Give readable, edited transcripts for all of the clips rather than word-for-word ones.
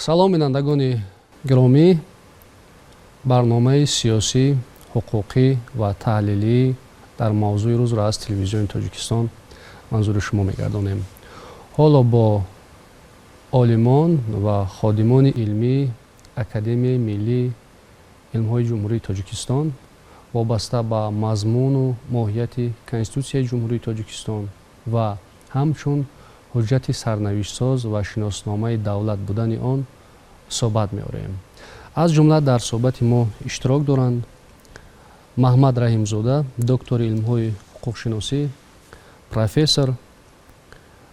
Салом, бинандагони гиромӣ. Барномаи сиёсӣ, ҳуқуқӣ ва таҳлилӣ дар мавзӯи рӯзро аз Телевизиони Тоҷикистон манзури шумо мегардонем. Ҳоло бо олимон ва ходимони илмии Академияи миллии илмҳои Ҷумҳурии Тоҷикистон вобаста ба мазмуну моҳияти Конститутсияи Ҷумҳурии Тоҷикистон ва ҳамчун ҳуҷҷати сарнавиштсоз ва шиносномаи давлат будани он суҳбат меорем. Аз ҷумла дар суҳбати мо иштирок доранд Маҳмад Раҳимзода, доктори илмҳои ҳуқуқшиносӣ, профессор,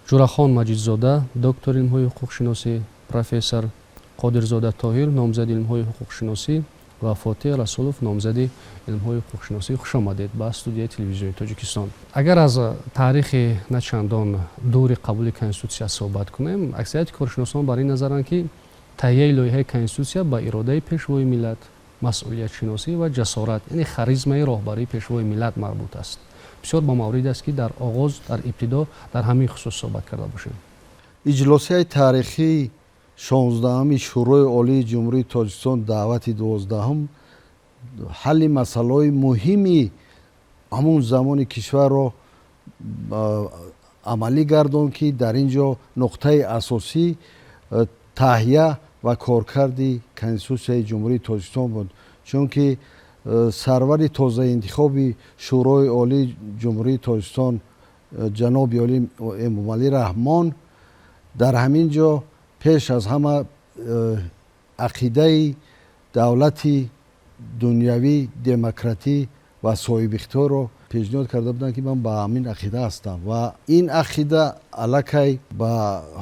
Ҷурахон Маҷидзода, доктори илмҳои ҳуқуқшиносӣ, профессор, Қодирзода Тоҳир, номзади илмҳои ҳуқуқшиносӣ, ва Фотеҳ Расулов, номзади илмҳои ҳуқуқшиносӣ. Хушомадед ба студияи Телевизиони Тоҷикистон. Агар аз таърихи начандон дури қабули Конститутсия суҳбат кунем, аксарияти коршиносон бар ин назаранд, ки таҳияи лоиҳаи Конститутсия ба иродаи Пешвои миллат, масъулиятшиносӣ ва ҷасорат, яъне харизмаи роҳбарии Пешвои миллат марбут аст. Бисёр ба маврид аст, ки дар оғоз, дар ибтидо дар ҳамин хусус суҳбат карда бошем. Иҷлосияи таърихии 16-уми Шӯрои Олии Ҷумҳурии Тоҷикистон, даъвати 12-ум, ҳалли масъалаҳои муҳими ҳамун замони кишварро амалӣ гардонд, ки дар ин ҷо нуқтаи асосӣ таҳия ва коркарди Конститутсияи Ҷумҳурии Тоҷикистон буд, чунки сарвари тозаинтихоби Шӯрои Олии Ҷумҳурии Тоҷикистон, ҷаноби олӣ Эмомалӣ Раҳмон, дар ҳамин ҷо пеш аз ҳама ақидаи давлати дунявӣ, демократӣ ва соҳибихтиёрро пешниҳод карда буданд, ки ман ба ҳамин ақида ҳастам, ва ин ақида аллакай ба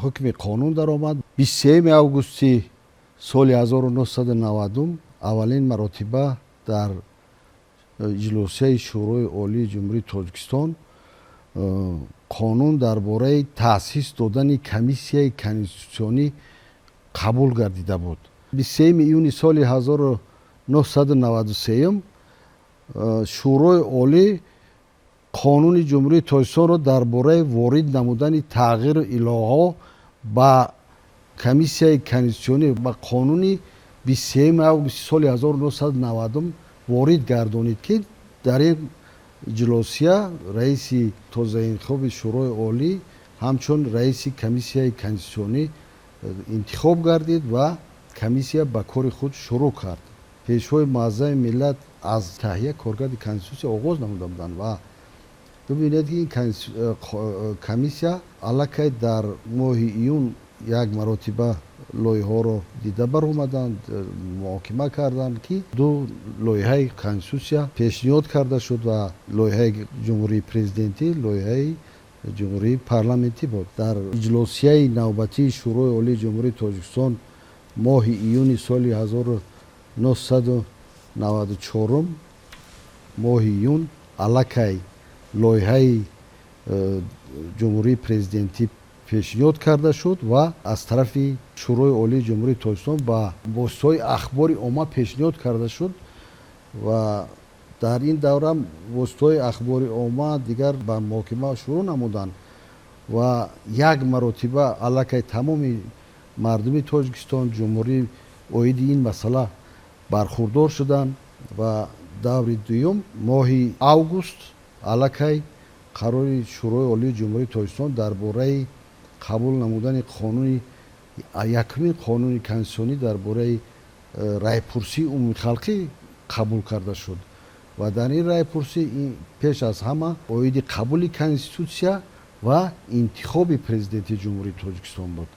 ҳукми қонун даромад. 23 августи соли 1990 аввалин маротиба дар иҷлосияи Шӯрои Олии Ҷумҳурии Тоҷикистон қонун дар бораи таъсис додани Комиссияи конститутсионӣ қабул гардида буд. 23 июни соли 1993 Шӯрои Олӣ Қонуни Ҷумҳурии Тоҷикистонро дар бораи ворид намудани тағйиру иловаҳо ба Комиссияи конститутсионӣ ба қонуни 23 августи соли 1990 ворид гардонид, ки дар ин иҷлосия раиси тозаинтихоби Шӯрои Олӣ ҳамчун раиси Комиссияи конститутсионӣ интихоб гардид ва комиссия ба кори худ шурӯъ кард. Пешвои муаззами миллат аз таҳия, коркарди Конститутсия оғоз намуда буданд ва бибинед, ки ин комиссия аллакай дар моҳи июн як маротиба лоиҳаҳоро дида баромаданд, муҳокима карданд, ки ду лоиҳаи Конститутсия пешниҳод карда шуд ва лоиҳаи ҷумҳурии президентӣ, лоиҳаи ҷумҳурии парламентӣ буд. Дар иҷлосияи навбатии Шӯрои Олии Ҷумҳурии Тоҷикистон моҳи июни соли 1994, моҳи июн, аллакай лоиҳаи ҷумҳурии президентӣ пешниҳод карда шуд ва аз тарафи Шӯрои Олии Ҷумҳурии Тоҷикистон ба воситаҳои ахбори омма пешниҳод карда шуд ва дар ин давра воситаҳои ахбори омма дигар ба муҳокима шурӯъ намуданд ва як маротиба аллакай тамоми мардуми Тоҷикистон, ҷумҳурӣ оиди ин масъала бархурдор шуданд. Ва даври дуюм, моҳи август, аллакай қарори Шӯрои Олии Ҷумҳурии Тоҷикистон дар бораи қабул намудани қонуни, якумин қонуни конститутсионӣ дар бораи райпурсии умумихалқӣ қабул карда шуд ва дар ин райпурсӣ пеш аз ҳама оиди қабули Конститутсия ва интихоби президенти Ҷумҳурии Тоҷикистон буд.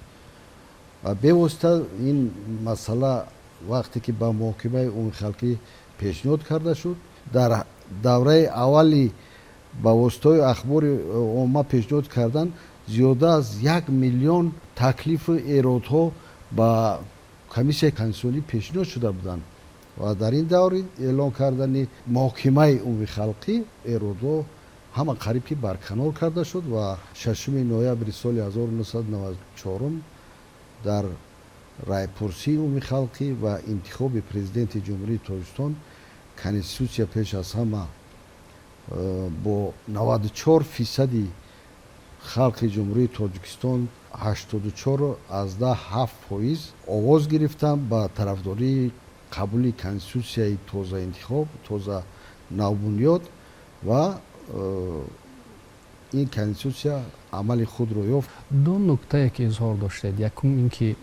Ва бевосита ин масъала вақте ки ба муҳокимаи умумихалқӣ пешниҳод карда шуд, дар давраи аввали ба воситаҳои ахбори омма пешниҳод кардан, зиёда аз 1 миллион таклифу эродҳо ба Комиссияи конститутсионӣ пешниҳод шуда буданд ва дар ин даври эълон кардани муҳокимаи умумихалқӣ эродҳо ҳама қариб ки барканор карда шуд ва 6 ноябри соли 1994 дар райпурсии умумихалқӣ ва интихоби президенти Ҷумҳурии Тоҷикистон Конститутсия пеш аз ҳама бо 94 фисади Халқи Ҷумҳурии Тоҷикистон 84,7% овоз гирифтанд ба тарафдории қабули конститутсияи тозаинтихоб, тоза навбунёд, ва ин конститутсия амали худро ёфт. Ду нуктае ки изҳор доштед: якум ин ки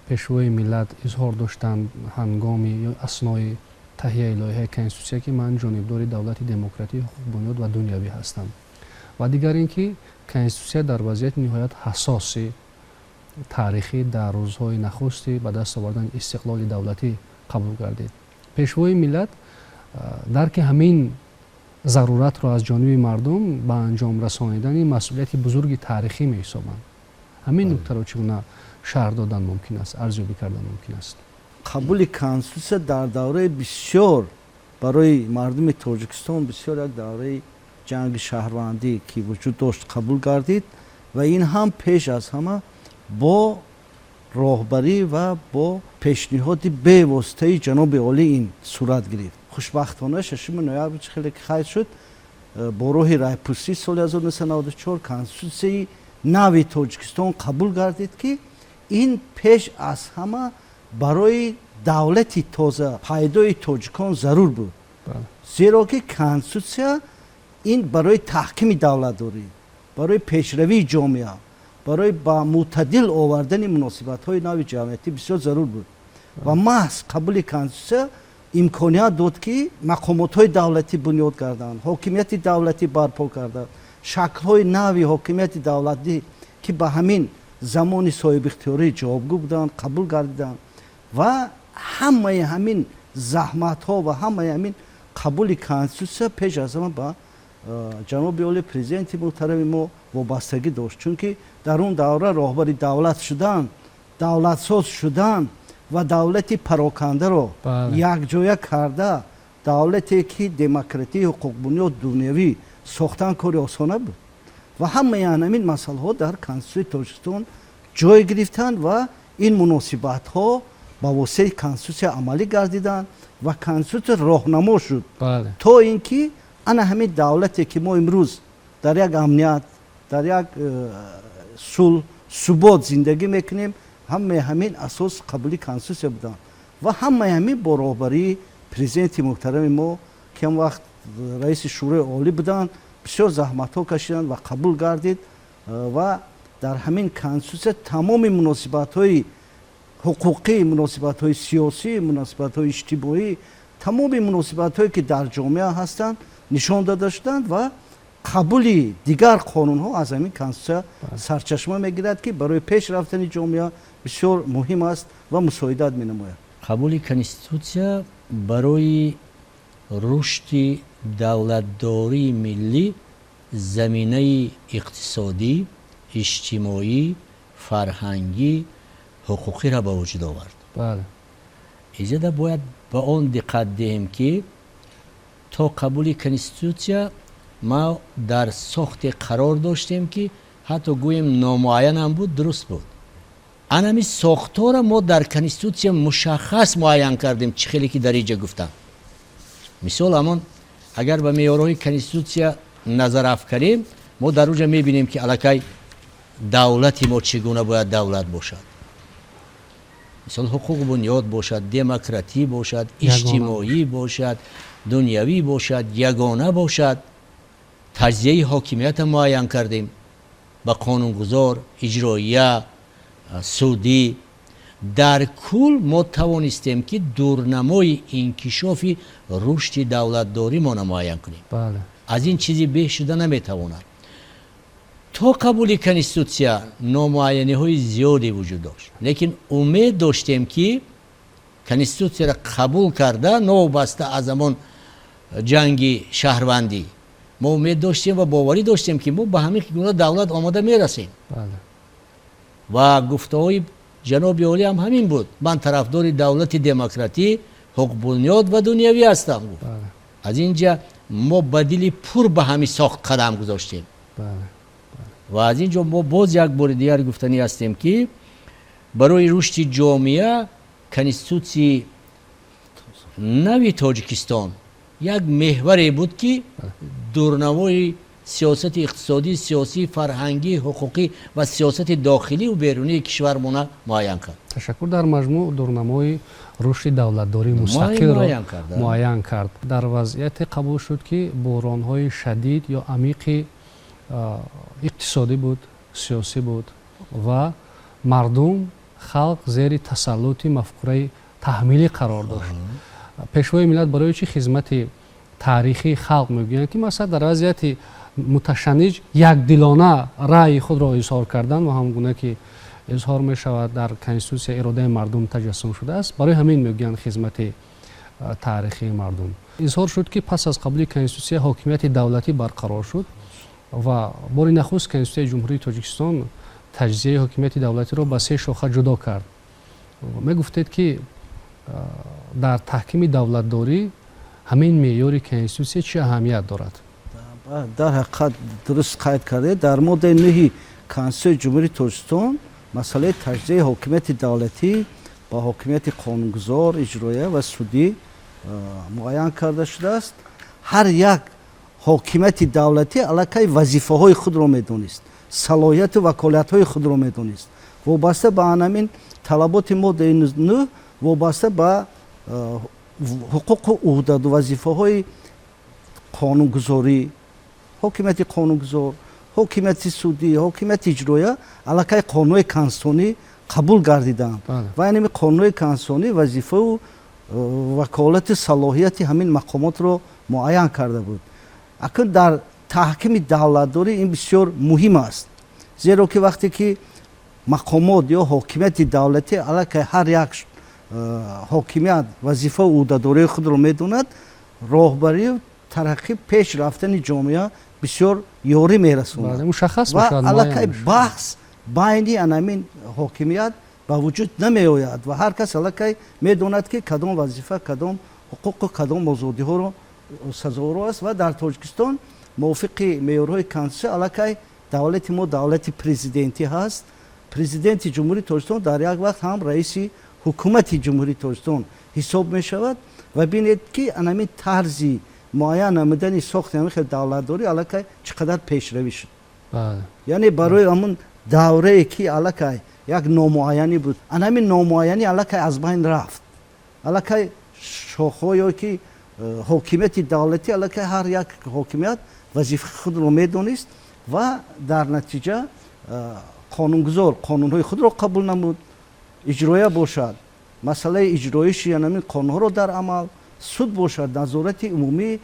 Пешвои миллат изҳор доштанд ҳангоми ё аснои таҳияи лоиҳаи конститутсия, ки ман ҷонибдори давлати демократӣ, ҳуқуқбунёд ва дунявӣ ҳастам, ва дигар ин ки конститутсия дар вазъияти ниҳоят ҳассоси таърихӣ, дар рӯзҳои нахусти ба даст овардани истиқлоли давлатӣ қабул гардид. Пешвои миллат дарки ҳамин заруратро аз ҷониби мардум ба анҷом расонидани масъулияти бузурги таърихӣ меҳисобанд. Ҳамин нуктаро чӣ гуна шарҳ додан мумкин аст, арзёбӣ кардан мумкин аст? Қабули конститутсия дар давраи бисёр барои мардуми Тоҷикистон бисёр як давраи ҷанги шаҳрвандӣ ки вуҷуд дошт қабул гардид, ва ин ҳам пеш аз ҳама бо роҳбарӣ ва бо пешниҳоди бевоситаи ҷаноби олӣ ин сурат гирифт. Хушбахтона, 6 ноябр, чӣ хеле ки қайд шуд, бо роҳи райпурсӣ соли 1994 конститутсияи нави Тоҷикистон қабул гардид, ки ин пеш аз ҳама барои давлати тоза пайдои тоҷикон зарур буд, зеро ки конститутсия ин барои таҳкими давлатдорӣ, барои пешравии ҷомеа, барои ба мӯътадил овардани муносибатҳои нави ҷамъиятӣ бисёр зарур буд. Ва маҳз қабули конститутсия имконият дод, ки мақомотҳои давлатӣ бунёд карданд, ҳокимияти давлатӣ барпо карданд, шаклҳои нави ҳокимияти давлатӣ, ки ба ҳамин замони соҳибихтиёрӣ ҷавобгӯ буданд, қабул гардиданд. Ва ҳамаи ҳамин заҳматҳо ва ҳамаи ҳамин қабули конститутсия пеш аз ҳама ба ҷаноби оли, президенти муҳтарами мо вобастагӣ дошт, чунки дар он давра роҳбари давлат шудан, давлатсоз шудан ва давлати парокандаро якҷоя карда, давлате ки демократии ҳуқуқбунёд, дунявӣ сохтан кори осон набуд. Ва ҳамаи ҳамин масъалаҳо дар конститутсияи Тоҷикистон ҷой гирифтанд ва ин муносибатҳо ба воситаи конститутсия амалӣ гардиданд ва конститутсия роҳнамо шуд, то ин ки ана ҳамин давлате ки мо имрӯз дар як амният, дар як сулҳ, субот зиндагӣ мекунем, ҳамаи ҳамин асос қабули конститутсия буданд ва ҳамаи ҳамин бо роҳбарии президенти муҳтарами мо, ки ҳам вақт раиси Шӯрои Олӣ буданд, бисёр заҳматҳо кашиданд ва қабул гардид. Ва дар ҳамин конститутсия тамоми муносибатҳои ҳуқуқӣ, муносибатҳои сиёсӣ, муносибатҳои иҷтимоӣ, тамоми муносибатҳое ки дар ҷомеа ҳастанд, нишон дода шуданд ва қабули дигар қонунҳо аз ҳамин конститутсия сарчашма мегирад, ки барои пеш рафтани ҷомеа бисёр муҳим аст ва мусоидат менамояд. Қабули конститутсия барои рушди давлатдории миллӣ заминаи иқтисодӣ, иҷтимоӣ, фарҳангӣ, ҳуқуқиро ба вуҷуд овард. Изода бояд ба он диққат диҳем, ки то қабули конститутсия ма дар сохте қарор доштем, ки ҳатто гӯем номуайянам буд, дуруст буд. Анами сохторро мо дар конститутсия мушаххас муайян кардем, чӣ хеле ки дар инҷа гуфтам. Мисол, ҳамон агар ба меъёрҳои конститутсия назар афкарем, мо дар уҷа мебинем, ки аллакай давлати мо чӣ гуна бояд давлат бошад, мисол, ҳуқуқбунёд бошад, демократӣ бошад, иҷтимоӣ бошад, дунявӣ бошад, ягона бошад. Таҷзияи ҳокимиятро муайян кардем ба қонунгузор, иҷроия, судӣ. Дар кул мо тавонистем, ки дурнамои инкишофи рушди давлатдоримонро муайян кунем. Аз ин чизи беҳ шуда наметавонад. То қабули конститутсия номуайяниҳои зиёде вуҷуд дошт, лекин умед доштем, ки конститутсияро қабул карда, новобаста аз ҳамон ҷанги шаҳрвандӣ, мо умед доштем ва боварӣ доштем, ки мо ба ҳамин гуна давлат омода мерасем. Ва гуфтаҳои ҷаноби олӣ ҳам ҳамин буд: ман тарафдори давлати демократӣ, ҳуқуқбунёд ва дунявӣ ҳастам, гуфт. Аз ин ҷа мо ба дили пур ба ҳамин сохт қадам гузоштем. Ва аз ин ҷо мо боз як бори дигар гуфтанӣ ҳастем, ки барои рушди ҷомеа конститутсияи нави Тоҷикистон як меҳваре буд, ки дурнамои Сиёсати иқтисодӣ, сиёсӣ, фарҳангӣ, ҳуқуқӣ ва сиёсати дохилию берунии кишвармона муайян кард. Ташаккур. Дар маҷмӯъ дурнамои рушди давлатдории мустақилро муайян кард. Дар вазъияте қабул шуд, ки буҳронҳои шадид ё амиқи иқтисодӣ буд, сиёсӣ буд ва мардум, халқ зери тасаллути мафкураи таҳмилӣ қарор дошт. Пешвои миллат барои чӣ хизмати таърихии халқ мегӯянд, ки масалан дар вазъияти муташанниҷ якдилона раъйи худро изҳор кардан ва ҳамгуна ки изҳор мешавад, дар конститутсия иродаи мардум таҷассум шудааст. Барои ҳамин мегӯянд хизмати таърихии мардум. Изҳор шуд, ки пас аз қабули конститутсия ҳокимияти давлатӣ барқарор шуд ва бори нахуст Конститутсияи Ҷумҳурии Тоҷикистон таҷзияи ҳокимияти давлатиро ба се шоха ҷудо кард. Мегуфтед, ки дар таҳкими давлатдорӣ ҳамин меъёри конститутсия чӣ аҳамият дорад? Дар ҳақиқат, дуруст қайд кардед. Дар моддаи 9-и Конститутсияи Ҷумҳурии Тоҷикистон масъалаи таҷзияи ҳокимияти давлатӣ ба ҳокимияти қонунгузор, иҷроия ва судӣ муайян карда шудааст. Ҳар як ҳокимияти давлатӣ аллакай вазифаҳои худро медонист, салоҳияту ваколатҳои худро медонист. Вобаста ба анамин талаботи моддаи 9, вобаста ба ҳуқуқу уҳдаду вазифаҳои қонунгузорӣ, ҳокимияти қонунгузор, ҳокимияти судӣ, ҳокимияти иҷроия, аллакай қонунҳои конститутсионӣ қабул гардиданд ва инами қонунҳои конститутсионӣ вазифаю ваколати салоҳияти ҳамин мақомотро муайян карда буд. Акнун дар таҳкими давлатдорӣ ин бисёр муҳим аст, зеро ки вақте ки мақомот ё ҳокимияти давлатӣ аллакай ҳар як ҳокимият вазифаю ӯҳдадории худро медонад, роҳбарию тараққӣ, пеш рафтани ҷомеа бисёр ёрӣ мерасонад. Мушаххас. Ва аллакай баҳс байни анамин ҳокимият ба вуҷуд намеояд ва ҳар кас аллакай медонад, ки кадом вазифа, кадом ҳуқуқу кадом озодиҳоро сазоворо аст. Ва дар Тоҷикистон мувофиқи меъёрҳои конститутсия аллакай давлати мо давлати президентӣ ҳаст. Президенти Ҷумҳурии Тоҷикистон дар як вақт ҳам раиси ҳукумати Ҷумҳурии Тоҷикистон ҳисоб мешавад. Ва бинед, ки анамин тарзи муайян намудани сохти ҳамин хел давлатдорӣ аллакай чӣ қадар пешравӣ шуд. Яъне барои ҳамун даврае ки аллакай як номуайянӣ буд, анамин номуайянӣ аллакай аз байн рафт. Аллакай шохҳо ё ки ҳокимияти давлатӣ, аллакай ҳар як ҳокимият вазифаи худро медонист ва дар натиҷа қонунгузор қонунҳои худро қабул намуд, иҷроия бошад, масъалаи иҷроиши анамин қонунҳоро дар амал, суд бошад, назорати умумии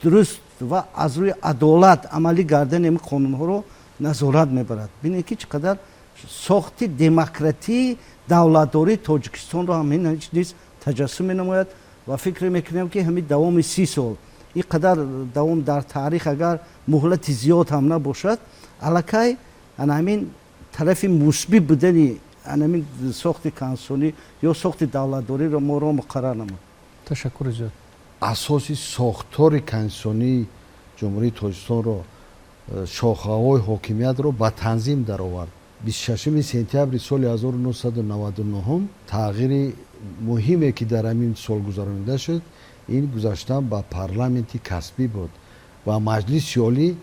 дуруст ва аз рӯи адолат амалӣ гардани ҳамин қонунҳоро назорат мебарад. Бинед, ки чӣ қадар сохти демократии давлатдории Тоҷикистонро ҳамин низ таҷассум менамояд. Ва фикр мекунем, ки ҳамин давоми 30 сол, ин қадар давом дар таърих агар муҳлати зиёд ҳам набошад, аллакай ана ҳамин тарафи мусбӣ будани анамин сохти конститутсионӣ ё сохти давлатдориро моро муқаррар намуд. Ташаккури зиёд. Асоси сохтори конститутсионии Ҷумҳурии Тоҷикистонро, шохаҳои ҳокимиятро ба танзим даровард. 26 сентябри соли 1999 тағйири муҳиме, ки дар ҳамин сол гузаронида шуд, ин гузаштан ба парламенти касбӣ буд ва Маҷлиси Олӣ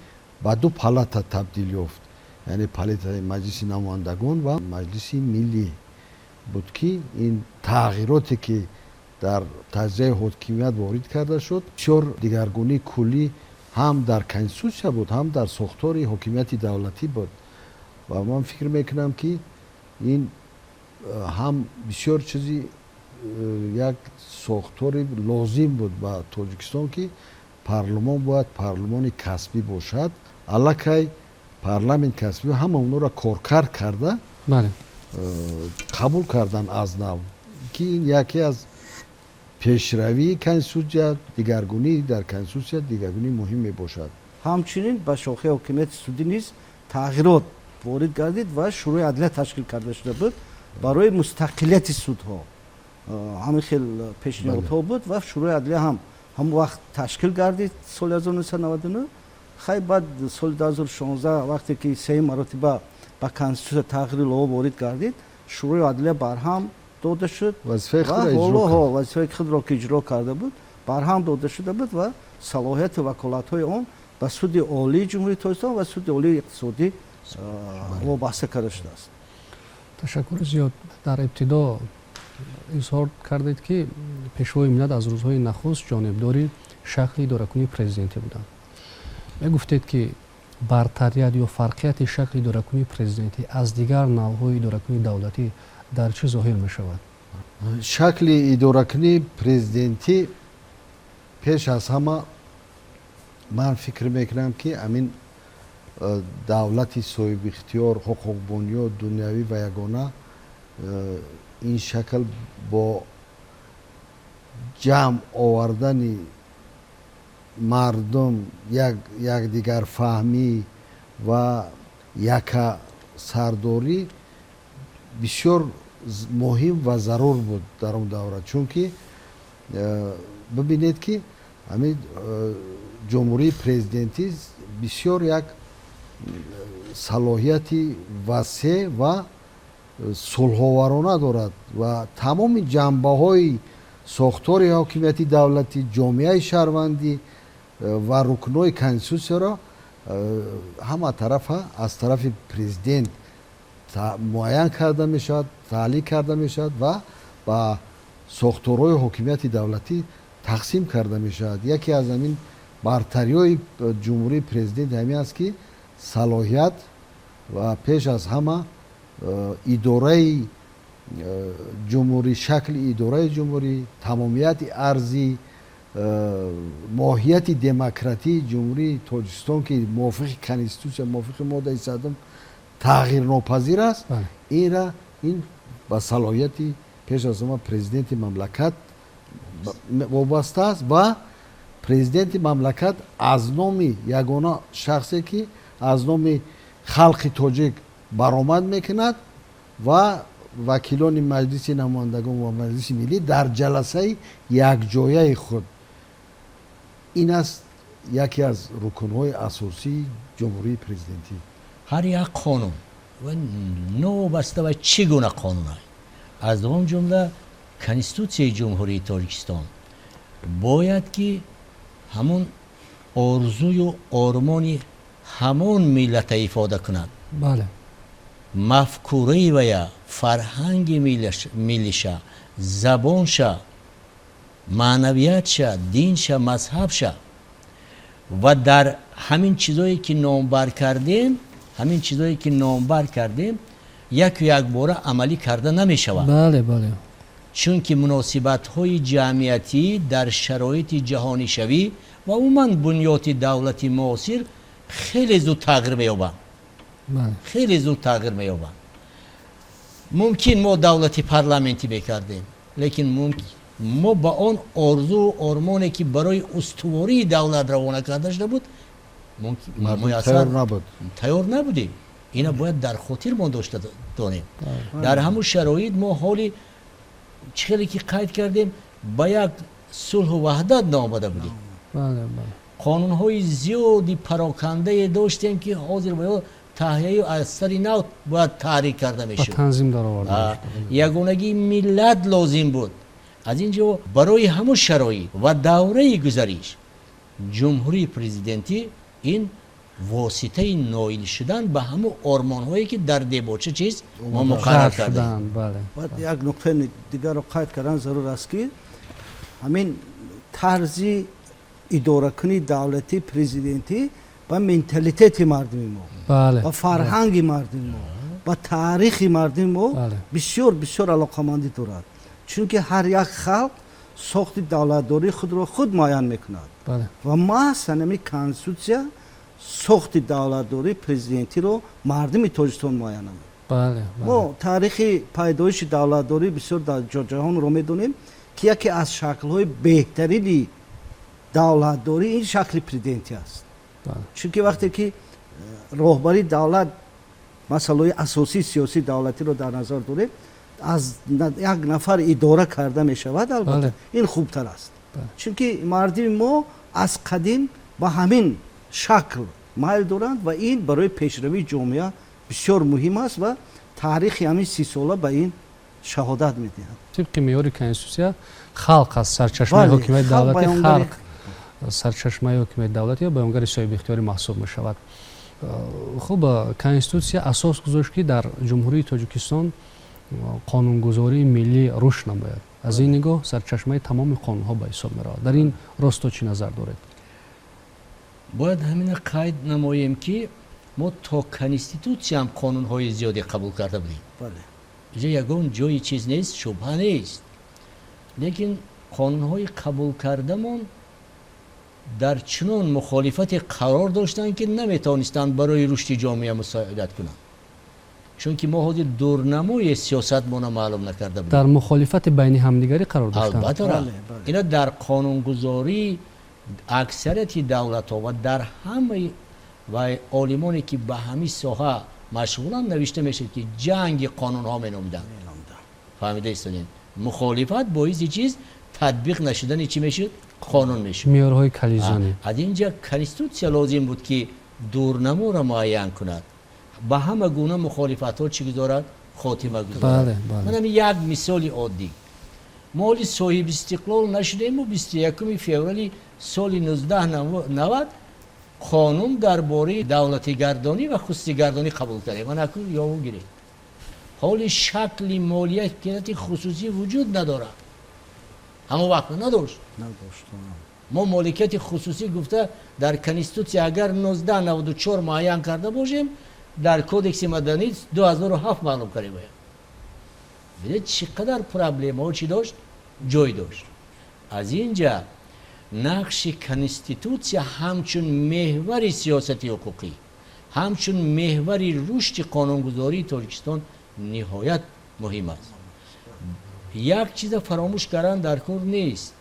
ба ду палата табдил ёфт, яъне палатаи Маҷлиси намояндагон ва Маҷлиси Миллӣ буд, ки ин тағйироте, ки дар таҷзияи ҳокимият ворид карда шуд, бисёр дигаргунии куллӣ ҳам дар конститутсия буд, ҳам дар сохтори ҳокимияти давлатӣ буд. Ва ман фикр мекунам, ки ин ҳам бисёр чизи як сохтори лозим буд ба Тоҷикистон, ки парлумон бояд парлумони касбӣ бошад. Аллакай парламент касбӣ ҳама онҳоро коркард карда қабул кардан аз нав, ки ин яке аз пешравии конститутсия, дигаргунӣ дар конститутсия, дигаргунии муҳим мебошад. Ҳамчунин ба шохаи ҳокимияти судӣ низ тағйирот ворид гардид ва Шӯрои адлия ташкил карда шуда буд барои мустақилияти судҳо. Ҳамин хел пешниҳодҳо буд ва Шӯрои адлия ҳам ҳамон вақт ташкил гардид, соли 1999. Хай, баъд соли 2016, вақте ки сеюм маротиба ба конститутсия тағйири илова ворид гардид, Шӯрои адлия барҳам дода шуд. Ҳоло вазифаи худро ки иҷро карда буд, барҳам дода шуда буд ва салоҳияту ваколатҳои он ба Ба Суди Олии Ҷумҳурии Тоҷикистон ва Суди Олии Иқтисодӣ вобаста карда шудааст. Ташаккури зиёд. Дар ибтидо изҳор кардед, ки Пешвои миллат аз рӯзҳои нахуст ҷонибдори шакли идоракунии президентӣ буданд. Мегуфтед, ки бартарият ё фарқияти шакли идоракунии президентӣ аз дигар навъҳои идоракунии давлатӣ дар чӣ зоҳир мешавад? Шакли идоракунии президентӣ, пеш аз ҳама, ман фикр мекунам, ки ҳамин давлати соҳибихтиёр, ҳуқуқбунёд, дунявӣ ва ягона, ин шакл бо ҷамъ овардани мардум, якдигарфаҳмӣ ва яка сардорӣ бисёр муҳим ва зарур буд дар он давра. Чунки бибинед, ки ҳамин ҷумҳурии президентӣ бисёр як салоҳияти васеъ ва сулҳоварона дорад ва тамоми ҷанбаҳои сохтори ҳокимияти давлатӣ, ҷомеаи шаҳрвандӣ ва рукнҳои конститутсияро ҳама тарафа аз тарафи президент муайян карда мешавад, таълиқ карда мешавад ва ба сохторҳои ҳокимияти давлатӣ тақсим карда мешавад. Яке аз ҳамин бартариҳои ҷумҳурии президент ҳамин аст, ки салоҳият ва пеш аз ҳама идораи ҷумҳурӣ, шакли идораи ҷумҳурӣ, тамомияти арзӣ, моҳияти демократии Ҷумҳурии Тоҷикистон, ки мувофиқи конститутсия, мувофиқи моддаи 100-ум тағйирнопазир аст, инра ин ба салоҳияти пеш аз ҳама президенти мамлакат вобаста аст. Ва президенти мамлакат аз номи ягона шахсе, ки аз номи халқи тоҷик баромад мекунад ва вакилони Маҷлиси намояндагон ва Маҷлиси миллӣ дар ҷаласаи якҷояи худ. Ин аст яке аз рукнҳои асосии ҷумҳурии президентӣ. Ҳар як қонун ва новобаста ба чӣ гуна қонун, аз он ҷумла Конститутсияи Ҷумҳурии Тоҷикистон, бояд ки ҳамон орзую ормони ҳамон миллата ифода кунад, мафкураи вая, фарҳанги миллиша, забонша, маънавиятша, динша, мазҳабша. Ва дар ҳамин чизое ки номбар кардем, ҳамин чизое ки номбар кардем, яку якбора амалӣ карда намешавад. бале бале Чунки муносибатҳои ҷамъиятӣ дар шароити ҷаҳонишавӣ ва умуман бунёди давлати муосир хеле зуд тағйир меёбанд, хеле зуд тағйир меёбанд. Мумкин мо давлати парламентӣ мекардем, лекин мо ба он орзуу ормоне, ки барои устувории давлат равона карда шуда буд, тайёр набудем. Ина бояд дар хотир мо дошта донем. Дар ҳамун шароит мо ҳоли чӣ хеле ки қайд кардем, ба як сулҳу ваҳдат наомада будем. Қонунҳои зиёди парокандае доштем, ки ҳозир ба таҳияю аз сари нав бояд таҳрир карда мешуд. Танзим дароварда. Ягонагии миллат лозим буд. Аз ин ҷо барои ҳамун шароит ва давраи гузариш ҷумҳурии президентӣ ин воситаи ноил шудан ба ҳамун ормонҳое, ки дар дебоча чиз мо муқаррар кардем. Як нуқтаи дигарро қайд кардан зарур аст, ки ҳамин тарзи идоракунии давлатии президентӣ ба менталитети мардуми мо, ба фарҳанги мардуми мо, ба таърихи мардуми мо бисёр бисёр алоқамандӣ дорад. Чунки ҳар як халқ сохти давлатдории худро худ муайян мекунад ва маҳз ҳамин конститутсия сохти давлатдории президентиро мардуми Тоҷикистон муайян намуд. Мо таърихи пайдоиши давлатдорӣ бисёр дар ҷаҳонро медонем, ки яке аз шаклҳои беҳтарини давлатдорӣ ин шакли президентӣ аст. Чунки вақте ки роҳбари давлат, масъалаҳои асосии сиёсии давлатиро дар назар дорем, аз як нафар идора карда мешавад, албатта, ин хубтар аст. Чунки мардуми мо аз қадим ба ҳамин шакл майл доранд ва ин барои пешравии ҷомеа бисёр муҳим аст ва таърихи ҳамин 30 сола ба ин шаҳодат медиҳад. Тибқи меъёри конститутсия, халқ аз сарчашмаи ҳокимияти давлатӣ, халқ. Сарчашмаи ҳокимияти давлатӣ ё баёнгари соҳибихтиёрӣ маҳсуб мешавад. Хуб, Конститутсия асос гузошт, ки дар Ҷумҳурии Тоҷикистон қонунгузории миллӣ рушд намояд. Аз ин нигоҳ сарчашмаи тамоми қонунҳо ба ҳисоб меравад. Дар ин росто чӣ назар доред? Бояд ҳамина қайд намоем, ки мо то Конститутсияам қонунҳои зиёде қабул карда будем. Инҷо ягон ҷои чиз нест, шубҳа нест, лекин қонунҳои қабулкардамон дар чунон мухолифате қарор доштанд, ки наметавонистанд барои рушди ҷомеа мусоидат кунанд, чунки мо ҳозир дурнамои сиёсатмона маълум накарда будем. Дар мухолифати байни ҳамдигарӣ қарор доштанд. Албатта, ина дар қонунгузории аксарияти давлатҳо ва дар ҳамаи ва олимоне, ки ба ҳамин соҳа машғуланд, навишта мешавад, ки ҷанги қонунҳо меномиданд. Фаҳмида истодем, мухолифат боиси чиз татбиқ нашудани чӣ мешуд? Қонун мешуд. Меъёрҳои коллизионӣ. Аз инҷа Конститутсия лозим буд, ки дурнаморо муайян кунад, ба ҳама гуна мухолифатҳо чӣ гузорад? Хотима гузорад. Манам як мисоли оддӣ: мо ҳоли соҳиби истиқлол нашудему 21 феврали соли 1990 қонун дар бораи давлатигардонӣ ва хусусигардонӣ қабул кардем. Ман акнун ёву гиред, ҳоли шакли моликияти хусусӣ вуҷуд надорад. Ҳамон вақт надошт. Мо моликияти хусусӣ гуфта дар Конститутсия агар 1994 муайян карда бошем, дар Кодекси маданӣ 2007 маълум кардем. Бояд бинед, чӣ қадар проблемаҳо чӣ дошт, ҷой дошт. Аз ин ҷа нақши Конститутсия ҳамчун меҳвари сиёсати ҳуқуқӣ, ҳамчун меҳвари рушди қонунгузории Тоҷикистон ниҳоят муҳим аст. Як чиза фаромӯш кардан дар кор нест: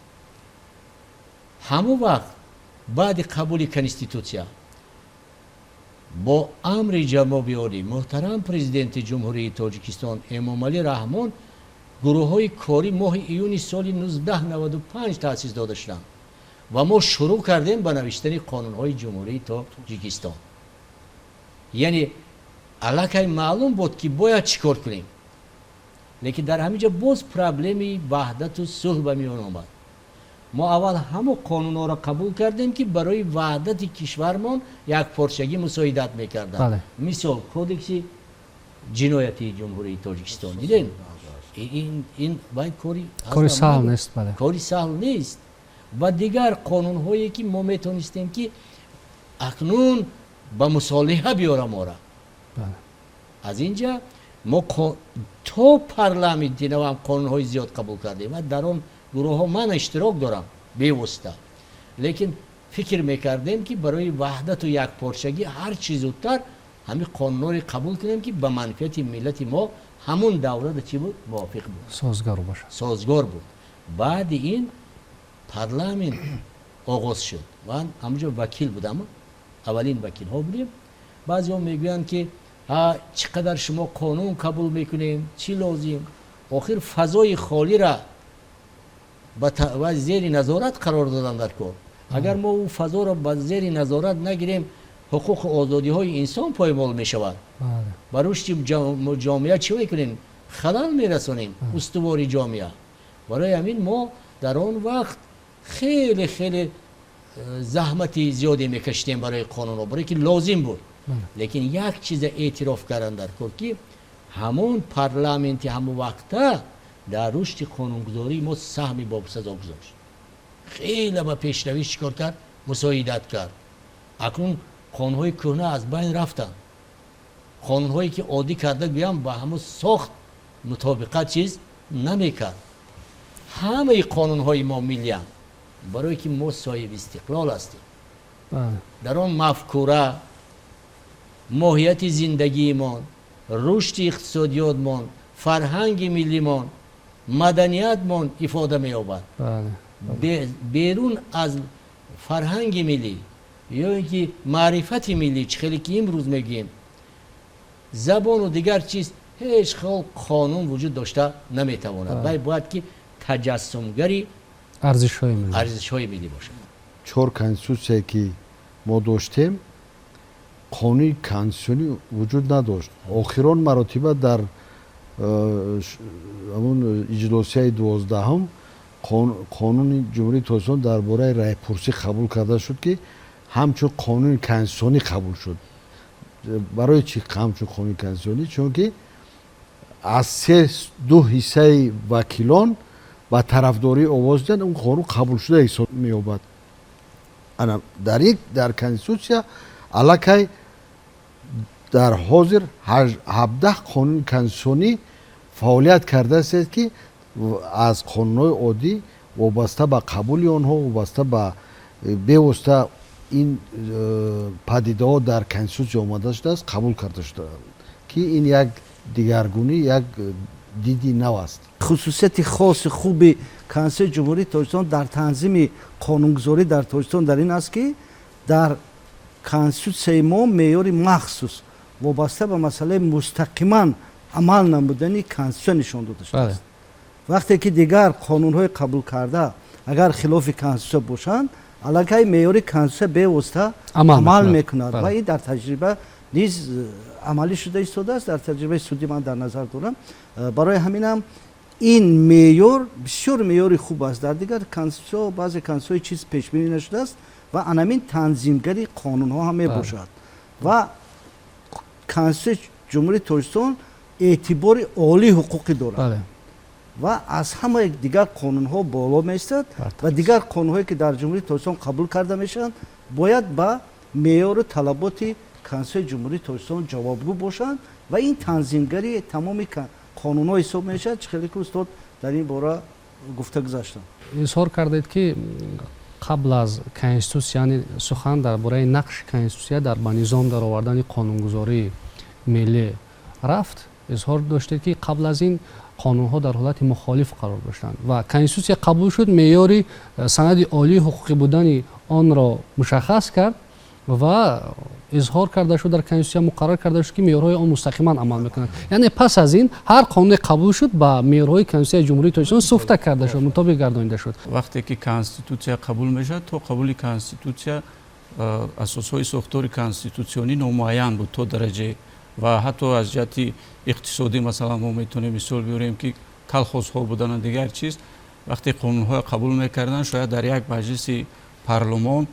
ҳамон вақт баъди қабули Конститутсия бо амри ҷаноби олӣ, муҳтарам Президенти Ҷумҳурии Тоҷикистон Эмомалӣ Раҳмон, гурӯҳҳои корӣ моҳи июни соли 1995 таъсис дода шуданд ва мо шурӯъ кардем ба навиштани қонунҳои Ҷумҳурии Тоҷикистон. Яъне аллакай маълум буд, ки бояд чӣ кор кунем. Лекин дар ҳамин ҷо боз проблеми ваҳдату сулҳ ба миён омад. Мо аввал ҳамо қонунҳоро қабул кардем, ки барои ваҳдати кишвармон якпорчагӣ мусоидат мекарданд. Мисол, Кодекси ҷиноятии Ҷумҳурии Тоҷикистон. Дидем, ин вай кори кори саҳл нест. Кори саҳл нест. Ва дигар қонунҳое, ки мо метонистем, ки акнун ба мусолиҳа биёра мора. Аз ин ҷа мо то парламенти навам қонунҳои зиёд қабул кардем ва дар он гурӯҳҳо ман иштирок дорам бевосита, лекин фикр мекардем, ки барои ваҳдату якпорчагӣ ҳар чӣ зудтар ҳамин қонунҳоре қабул кунем, ки ба манфиати миллати мо ҳамун даврада чӣ буд? Мувофиқ буд. Созгор бошад. Созгор буд. Баъди ин парламент оғоз шуд. Ман ҳамонҷо вакил будам, аввалин вакилҳо будем. Баъзеҳо мегӯянд, ки чӣ қадар шумо қонун қабул мекунем, чӣ лозим? Охир фазои холира ба зери назорат қарор додан дар кор. Агар мо ӯ фазоро ба зери назорат нагирем, ҳуқуқу озодиҳои инсон поймол мешавад. Ба рушди ҷомеа чӣ мекунем? Халал мерасонем, устувори ҷомеа. Барои ҳамин мо дар он вақт хеле хеле заҳмати зиёде мекашидем барои қонунҳо, барое ки лозим буд. Лекин як чиза эътироф кардан дар кор, ки ҳамон парламенти ҳамон вақта дар рушди қонунгузории мо саҳми босазо гузошт. Хеле ба пешравӣ чӣ кор кард? Мусоидат кард. Акнун қонунҳои кӯҳна аз байн рафтанд. Қонунҳое, ки оддӣ карда гӯям, ба ҳамон сохт мутобиқат чиз намекард. Ҳамаи қонунҳои мо миллиянд, барое ки мо соҳиби истиқлол ҳастем. Дар он мафкура, моҳияти зиндагиимон, рушди иқтисодиётмон, фарҳанги миллимон, маданиятмон ифода меёбад. Берун аз фарҳанги миллӣ ё ин ки маърифати миллӣ, чӣ хеле ки имрӯз мегӯем, забону дигар чиз, ҳеҷ хел қонун вуҷуд дошта наметавонад. Вай бояд ки таҷассумгари арзишҳои миллӣ бошад. Чор конститутсие, ки мо доштем, қонуни конститутсионӣ вуҷуд надошт. Охирон маротиба дар ҳамун иҷлосияи 12-ҳум. Қонуни Ҷумҳурии Тоҷикистон дар бораи райпурсӣ қабул карда шуд, ки ҳамчун қонуни конститутсионӣ қабул шуд. Барои чӣ ҳамчун қонуни конститутсионӣ? Чунки аз се ду ҳиссаи вакилон ба тарафдорӣ овоз диҳанд, он қонун қабулшуда ҳисоб меёбад. Ана дар конститутсия аллакай дар ҳозир 17 қонуни конститутсионӣ фаъолият кардааст, ки аз қонунҳои оддӣ вобаста ба қабули онҳо, вобаста ба бевосита ин падидаҳо дар конститутсия омада шудааст, қабул карда шудаанд, ки ин як дигаргунӣ, як диди нав аст. Хусусияти хоси хуби Конститутсияи Ҷумҳурии Тоҷикистон дар танзими қонунгузорӣ дар Тоҷикистон дар ин аст, ки дар конститутсияи мо меъёри махсус вобаста ба масъалаи мустақиман амал намудани конститутсия нишон дода шудааст. Вақте ки дигар қонунҳои қабулкарда агар хилофи конститутсия бошанд, аллакай меъёри конститутсия бевосита амал мекунад ва ин дар таҷриба низ амалӣ шуда истодааст. Дар таҷрибаи судӣ ман дар назар дорам. Барои ҳаминам ин меъёр бисёр меъёри хуб аст. Дар дигар конститутсияҳо, баъзе конститутсияҳои чиз пешбинӣ нашудааст ва анамин танзимгари қонунҳо ҳам мебошад. Ва Конститутсияи Ҷумҳурии Тоҷикистон эътибори олии ҳуқуқӣ дорад ва аз ҳамаи дигар қонунҳо боло меистад ва дигар қонунҳое, ки дар Ҷумҳурии Тоҷикистон қабул карда мешаванд, бояд ба меъёру талаботи Конститутсияи Ҷумҳурии Тоҷикистон ҷавобгӯ бошанд ва ин танзимгари тамоми қонунҳо ҳисоб мешавад, чӣ хеле ки устод дар ин бора гуфта гузаштанд. Изҳор кардед, ки қабл аз конститутсия, яъне сухан дар бораи нақши конститутсия дар ба низом даровардани қонунгузории миллӣ рафт, изҳор доштед, ки қабл аз ин қонунҳо дар ҳолати мухолиф қарор доштанд ва конститутсия қабул шуд, меъёри санади олии ҳуқуқӣ будани онро мушаххас кард ва изҳор карда шуд, дар конститутсия муқаррар карда шуд, ки меъёрҳои он мустақиман амал мекунанд. Яъне пас аз ин ҳар қонуне қабул шуд, ба меъёрҳои Конститутсияи Ҷумҳурии Тоҷикистон суфта карда шуд, мутобиқ гардонида шуд. Вақте ки конститутсия қабул мешавад, то қабули конститутсия асосҳои сохтори конститутсионӣ номуайян буд то дараҷае ва ҳатто аз ҷиҳати иқтисодӣ, масалан, мо метавонем мисол биёрем, ки колхозҳо будану дигар чиз. Вақте қонунҳоро қабул мекарданд, шояд дар як маҷлиси парлумон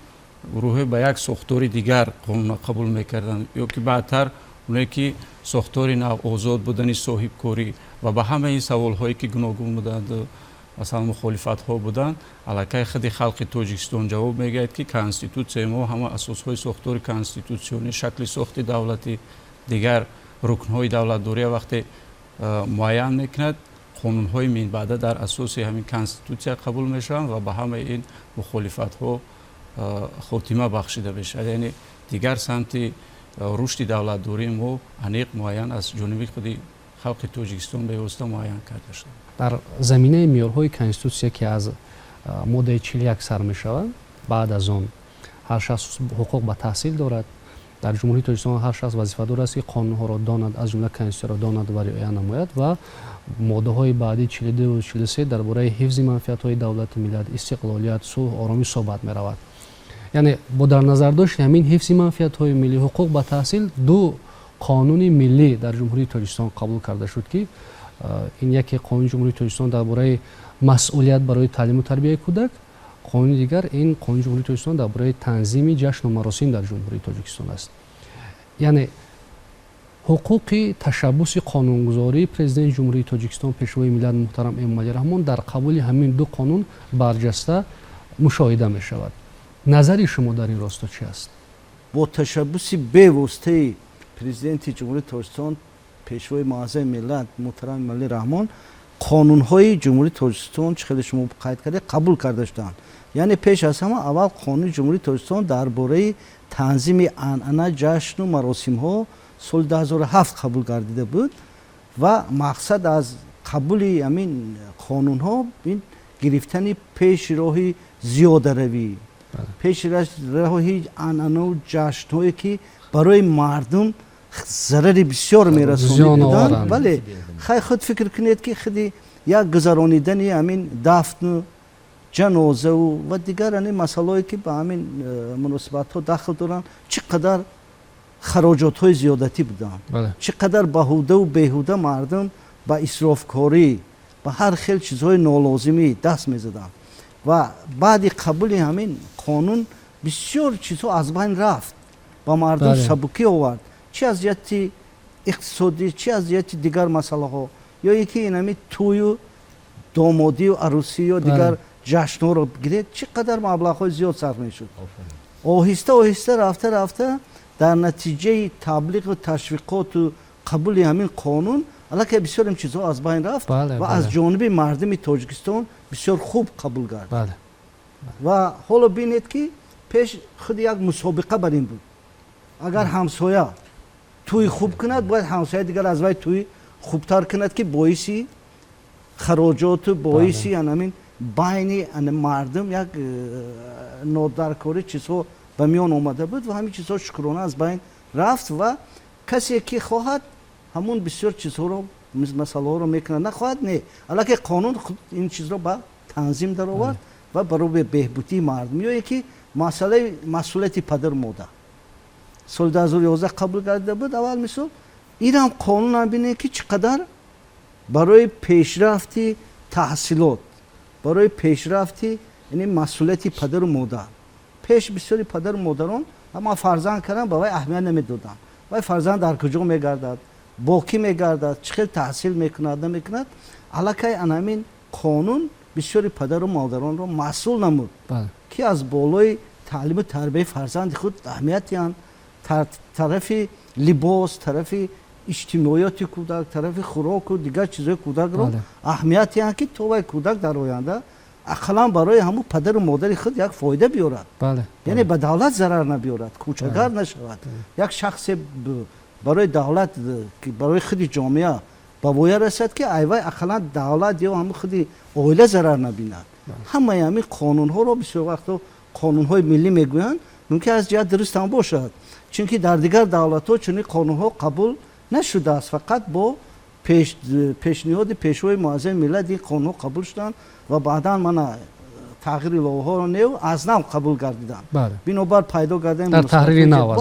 гурӯҳе ба як сохтори дигар қонунро қабул мекарданд ё ки баъдтар оне ки сохтори нав, озод будани соҳибкорӣ ва ба ҳамаи ин саволҳое, ки гуногун буданд, масалан, мухолифатҳо буданд, аллакай худи халқи Тоҷикистон ҷавоб мегӯяд, ки конститутсияи мо ҳама асосҳои сохтори конститутсионӣ, шакли сохти давлатӣ, дигар рукнҳои давлатдория вақте муайян мекунад, қонунҳои минбаъда дар асоси ҳамин конститутсия қабул мешаванд ва ба ҳамаи ин мухолифатҳо хотима бахшида мешавад. Яъне дигар самти рушди давлатдории мо аниқ муайян аз ҷониби худи халқи Тоҷикистон бевосита муайян карда шуд. Дар заминаи меъёрҳои конститутсия, ки аз моддаи 41 сар мешавад, баъд аз он ҳар шахс ҳуқуқ ба таҳсил дорад, дар Ҷумҳурии Тоҷикистон ҳар шахс вазифадор аст, ки қонунҳоро донад, аз ҷумла конститутсияро донад ва риоя намояд, ва моддаҳои баъдӣ 42, 43 дар бораи ҳифзи манфиатҳои давлати миллат, истиқлолият, сулҳ, оромӣ суҳбат меравад. Яъне бо дар назардошти ҳамин ҳифзи манфиатҳои миллӣ, ҳуқуқ ба таҳсил, ду қонуни миллӣ дар Ҷумҳурии Тоҷикистон қабул карда шуд, ки ин яке Қонуни Ҷумҳурии Тоҷикистон дар бораи масъулият барои таълиму тарбияи кӯдак, қонуни дигар ин Қонуни Ҷумҳурии Тоҷикистон дар бораи танзими ҷашну маросим дар Ҷумҳурии Тоҷикистон аст. Яъне ҳуқуқи ташаббуси қонунгузории Президенти Ҷумҳурии Тоҷикистон, Пешвои миллат муҳтарам Эмомалӣ Раҳмон дар қабули ҳамин ду қонун барҷаста мушоҳида мешавад. Назари шумо дар ин росто чӣ аст? Бо ташаббуси бевоситаи Президенти Ҷумҳурии Тоҷикистон, Пешвои муаззами миллат муҳтарам Эмомалӣ Раҳмон қонунҳои Ҷумҳурии Тоҷикистон, чӣ хеле шумо қайд кардед, қабул карда шуданд. Яъне пеш аз ҳама аввал Қонуни Ҷумҳурии Тоҷикистон дар бораи танзими анъана, ҷашну маросимҳо соли 2007 қабул гардида буд ва мақсад аз қабули ҳамин қонунҳо ин гирифтани пеши роҳи зиёдаравӣ, пеши роҳи анъанаву ҷашнҳое, ки барои мардум зарари бисёр мерасониданд. Бале, хай, худ фикр кунед, ки худи як гузаронидани ҳамин дафну ҷанозаву ва дигар ани масъалаое, ки ба ҳамин муносибатҳо дахл доранд, чӣ қадар хароҷотҳои зиёдатӣ буданд, чӣ қадар баҳудаву беҳуда мардум ба исрофкорӣ. Ба ҳар хел чизҳои нолозимӣ даст мезаданд ва баъди қабули ҳамин қонун бисёр чизҳо аз байн рафт, ба мардум сабукӣ овард, чи аз ҷиҳати иқтисодӣ, чи аз ҷиҳати дигар масъалаҳо, ё ин ки инами тӯю домодию арӯсӣ ё дигар ҷашнҳоро гиред, чӣ қадар маблағҳои зиёд сарф мешуд. Оҳиста оҳиста, рафта рафта, дар натиҷаи таблиғу ташвиқоту қабули ҳамин қонун аллакай бисёр ин чизҳо аз байн рафт ва аз ҷониби мардуми Тоҷикистон бисёр хуб қабул гардид. Ва ҳоло бинед, ки пеш худи як мусобиқа бар ин буд: агар ҳамсоя тӯи хуб кунад, бояд ҳамсояи дигар аз вай тӯи хубтар кунад, ки боиси хароҷоту боиси анамин байни мардум як нодаркорӣ чизҳо ба миён омада буд. Ва ҳамин чизҳо, шукрона, аз байн рафт ва касе ки хоҳад, ҳамун бисёр чизҳоро, масъалаҳоро мекунад, нахоҳад, не. Аллакай қонун ин чизро ба танзим даровард ва барои беҳбудии мардум. Ё ки масъалаи масъулияти падару модар соли 2011 қабул гардида буд аввал мисол. Инам қонунам бинед, ки чӣ қадар барои пешрафти таҳсилот, барои пешрафти яъне масъулияти падару модар. Пеш бисёри падару модарон ама фарзанд кардам, ба вай аҳамият намедоданд, вай фарзанд дар куҷо мегардад, бо кӣ мегардад, чӣ хел таҳсил мекунад, намекунад. Аллакай анамин қонун бисёри падару модаронро масъул намуд, ки аз болои таълиму тарбияи фарзанди худ аҳамият диҳанд, тарафи либос, тарафи иҷтимоиёти кӯдак, тарафи хӯроку дигар чизҳои кӯдакро аҳамият диҳанд, ки то вай кӯдак дар оянда ақаллан барои ҳамун падару модари худ як фоида биёрад, яъне ба давлат зарар набиёрад, кӯчагард нашавад, як шахсе барои давлат, барои худи ҷомеа ба воя расад, ки айвай ақаллан давлат ё ҳамун худи оила зарар набинад. Ҳамаи ҳамин қонунҳоро бисёр вақтҳо қонунҳои миллӣ мегӯянд. Мумкин аз ҷиҳат дуруст ҳам бошад, чунки дар дигар давлатҳо чунин қонунҳо қабул нашудааст. Фақат бо пешниҳоди Пешвои муаззами миллат ин қонунҳо қабул шуданд ва баъдан мана тағйири иловаҳоро нев аз нав қабул гардиданд. Бинобар пайдо гардани дар таҳрири нав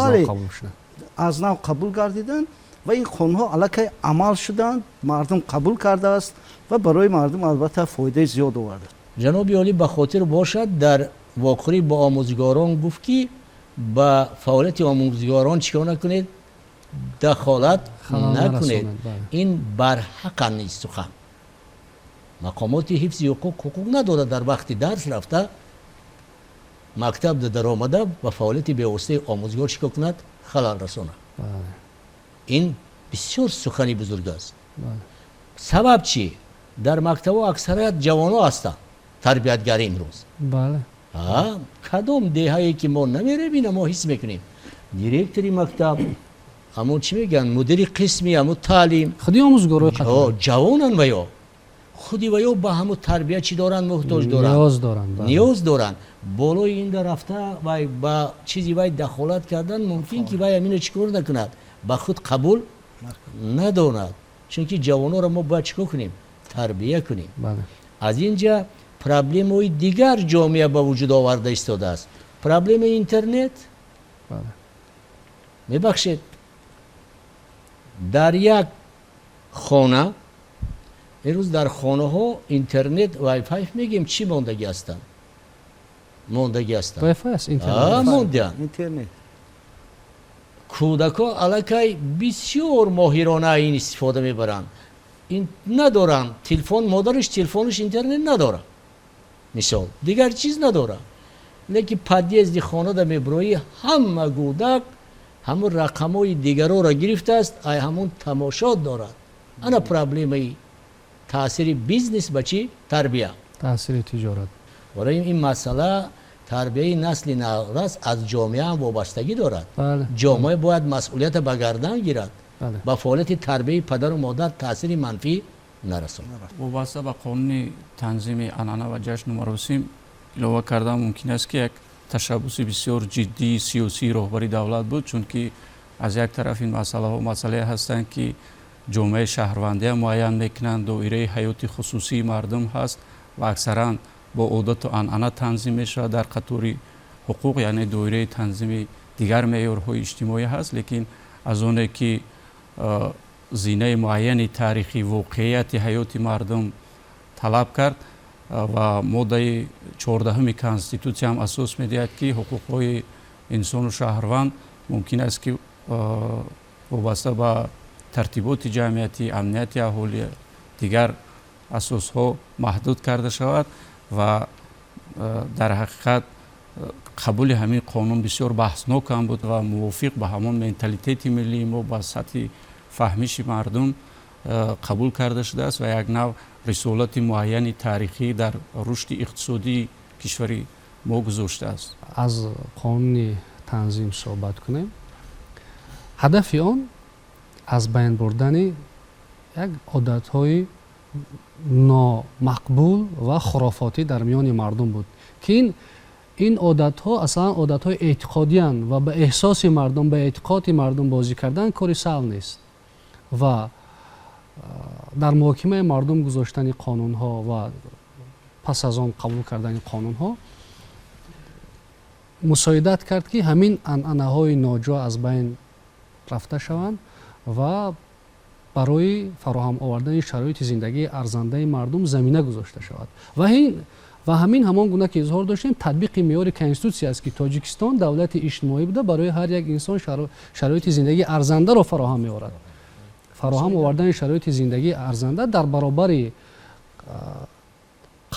аз нав қабул гардиданд ва ин қонунҳо аллакай амал шуданд, мардум қабул кардааст ва барои мардум албатта фоидаи зиёд овард. Ҷаноби олӣ, ба хотир бошад, дар вохӯрӣ бо омӯзгорон гуфт, ки ба фаъолияти омӯзгорон чӣ кор накунед? Дахолат накунед. Ин барҳаққан нест сухан. Мақомоти ҳифзи ҳуқуқ надорад дар вақти дарс рафта, мактаб даромада, ба фаъолияти бевоситаи омӯзгор чӣ кор кунад? Халал расонад. Ин бисёр сухани бузург аст. Сабаб чӣ? Дар мактабҳо аксарият ҷавонҳо ҳастанд, тарбиятгари имрӯз. Кадом деҳае ки мо намерем, ина мо ҳис мекунем: директори мактаб, ҳамун чӣ мегӯянд, мудири қисми ҳамун таълим, худи омӯзгорои ҷавонанд ва ё худи ва ё ба ҳамун тарбия чӣ доранд? Муҳтоҷ доранд. Ниёз доранд. Ниёз доранд. Болои ин да рафта, вай ба чизи вай дахолат кардан, мумкин ки вай ҳамино чӣ кор накунад, ба худ қабул надонад. Чунки ҷавонҳоро мо бояд чӣ кор кунем? Тарбия кунем. Аз ин ҷа проблемаҳои дигар ҷомеа ба вуҷуд оварда истодааст. Проблемаи интернет, мебахшед, дар як хона имрӯз, дар хонаҳо интернет, вайфай мегӯем, чӣ мондагӣ ҳастанд, мондагӣ ҳастанд. Мондианд. Кӯдакҳо аллакай бисёр моҳирона ин истифода мебаранд. Ин надоранд телефон, модараш телефонаш интернет надорад, мисол, дигар чиз надорад, лекин подъезди хонада мебироӣ, ҳама кӯдак ҳамун рақамҳои дигароро гирифтааст, ай ҳамун тамошо дорад. Ана проблемаи таъсири бизнес ба чӣ? Тарбия. Таъсири тиҷорат. Барои ин масъала тарбияи насли наврас аз ҷомеаам вобастагӣ дорад. Ҷомеа бояд масъулията ба гардан гирад, ба фаъолияти тарбияи падару модар таъсири манфӣ нарасонад. Вобаста ба қонуни танзими анъана ва ҷашну маросим илова кардан мумкин аст, ки як ташаббуси бисёр ҷиддии сиёсии роҳбари давлат буд, чунки аз як тараф ин масъалаҳо масъалае ҳастанд, ки ҷомеаи шаҳрвандия муайян мекунанд, доираи ҳаёти хусусии мардум ҳаст ва аксаран бо одату анъана танзим мешавад дар қатори ҳуқуқ, яъне доираи танзими дигар меъёрҳои иҷтимоӣ ҳаст. Лекин аз оне ки зинаи муайяни таърихӣ, воқеияти ҳаёти мардум. Талаб кард ва моддаи 14-уми Конститутсия ҳам асос медиҳад, ки ҳуқуқҳои инсону шаҳрванд мумкин аст, ки вобаста ба тартиботи ҷамъиятӣ, амнияти аҳолӣ, дигар асосҳо маҳдуд карда шавад. Ва дар ҳақиқат қабули ҳамин қонун бисёр баҳснок ҳам буд ва мувофиқ ба ҳамон менталитети миллии мо, ба сатҳи фаҳмиши мардум қабул карда шудааст ва як нав рисолати муайяни таърихӣ дар рушди иқтисодии кишвари мо гузоштааст. Аз қонуни танзим суҳбат кунем. Ҳадафи он аз байн бурдани як одатҳои номақбул ва хурофотӣ дар миёни мардум буд, ки ин одатҳо аслан одатҳои эътиқодиянд ва ба эҳсоси мардум, ба эътиқоди мардум бозӣ кардан кори саҳл нест. Ва дар муҳокимаи мардум гузоштани қонунҳо ва пас аз он қабул кардани қонунҳо мусоидат кард, ки ҳамин анъанаҳои ноҷо аз байн рафта шаванд ва барои фароҳам овардани шароити зиндагии арзандаи мардум замина гузошта шавад. Ва ҳамин, ҳамон гуна ки изҳор доштем, татбиқи меъёри Конститутсия аст, ки Тоҷикистон давлати иҷтимоӣ буда, барои ҳар як инсон шароити зиндагии арзандаро фароҳам меорад. Фароҳам овардани шароити зиндагии арзанда дар баробари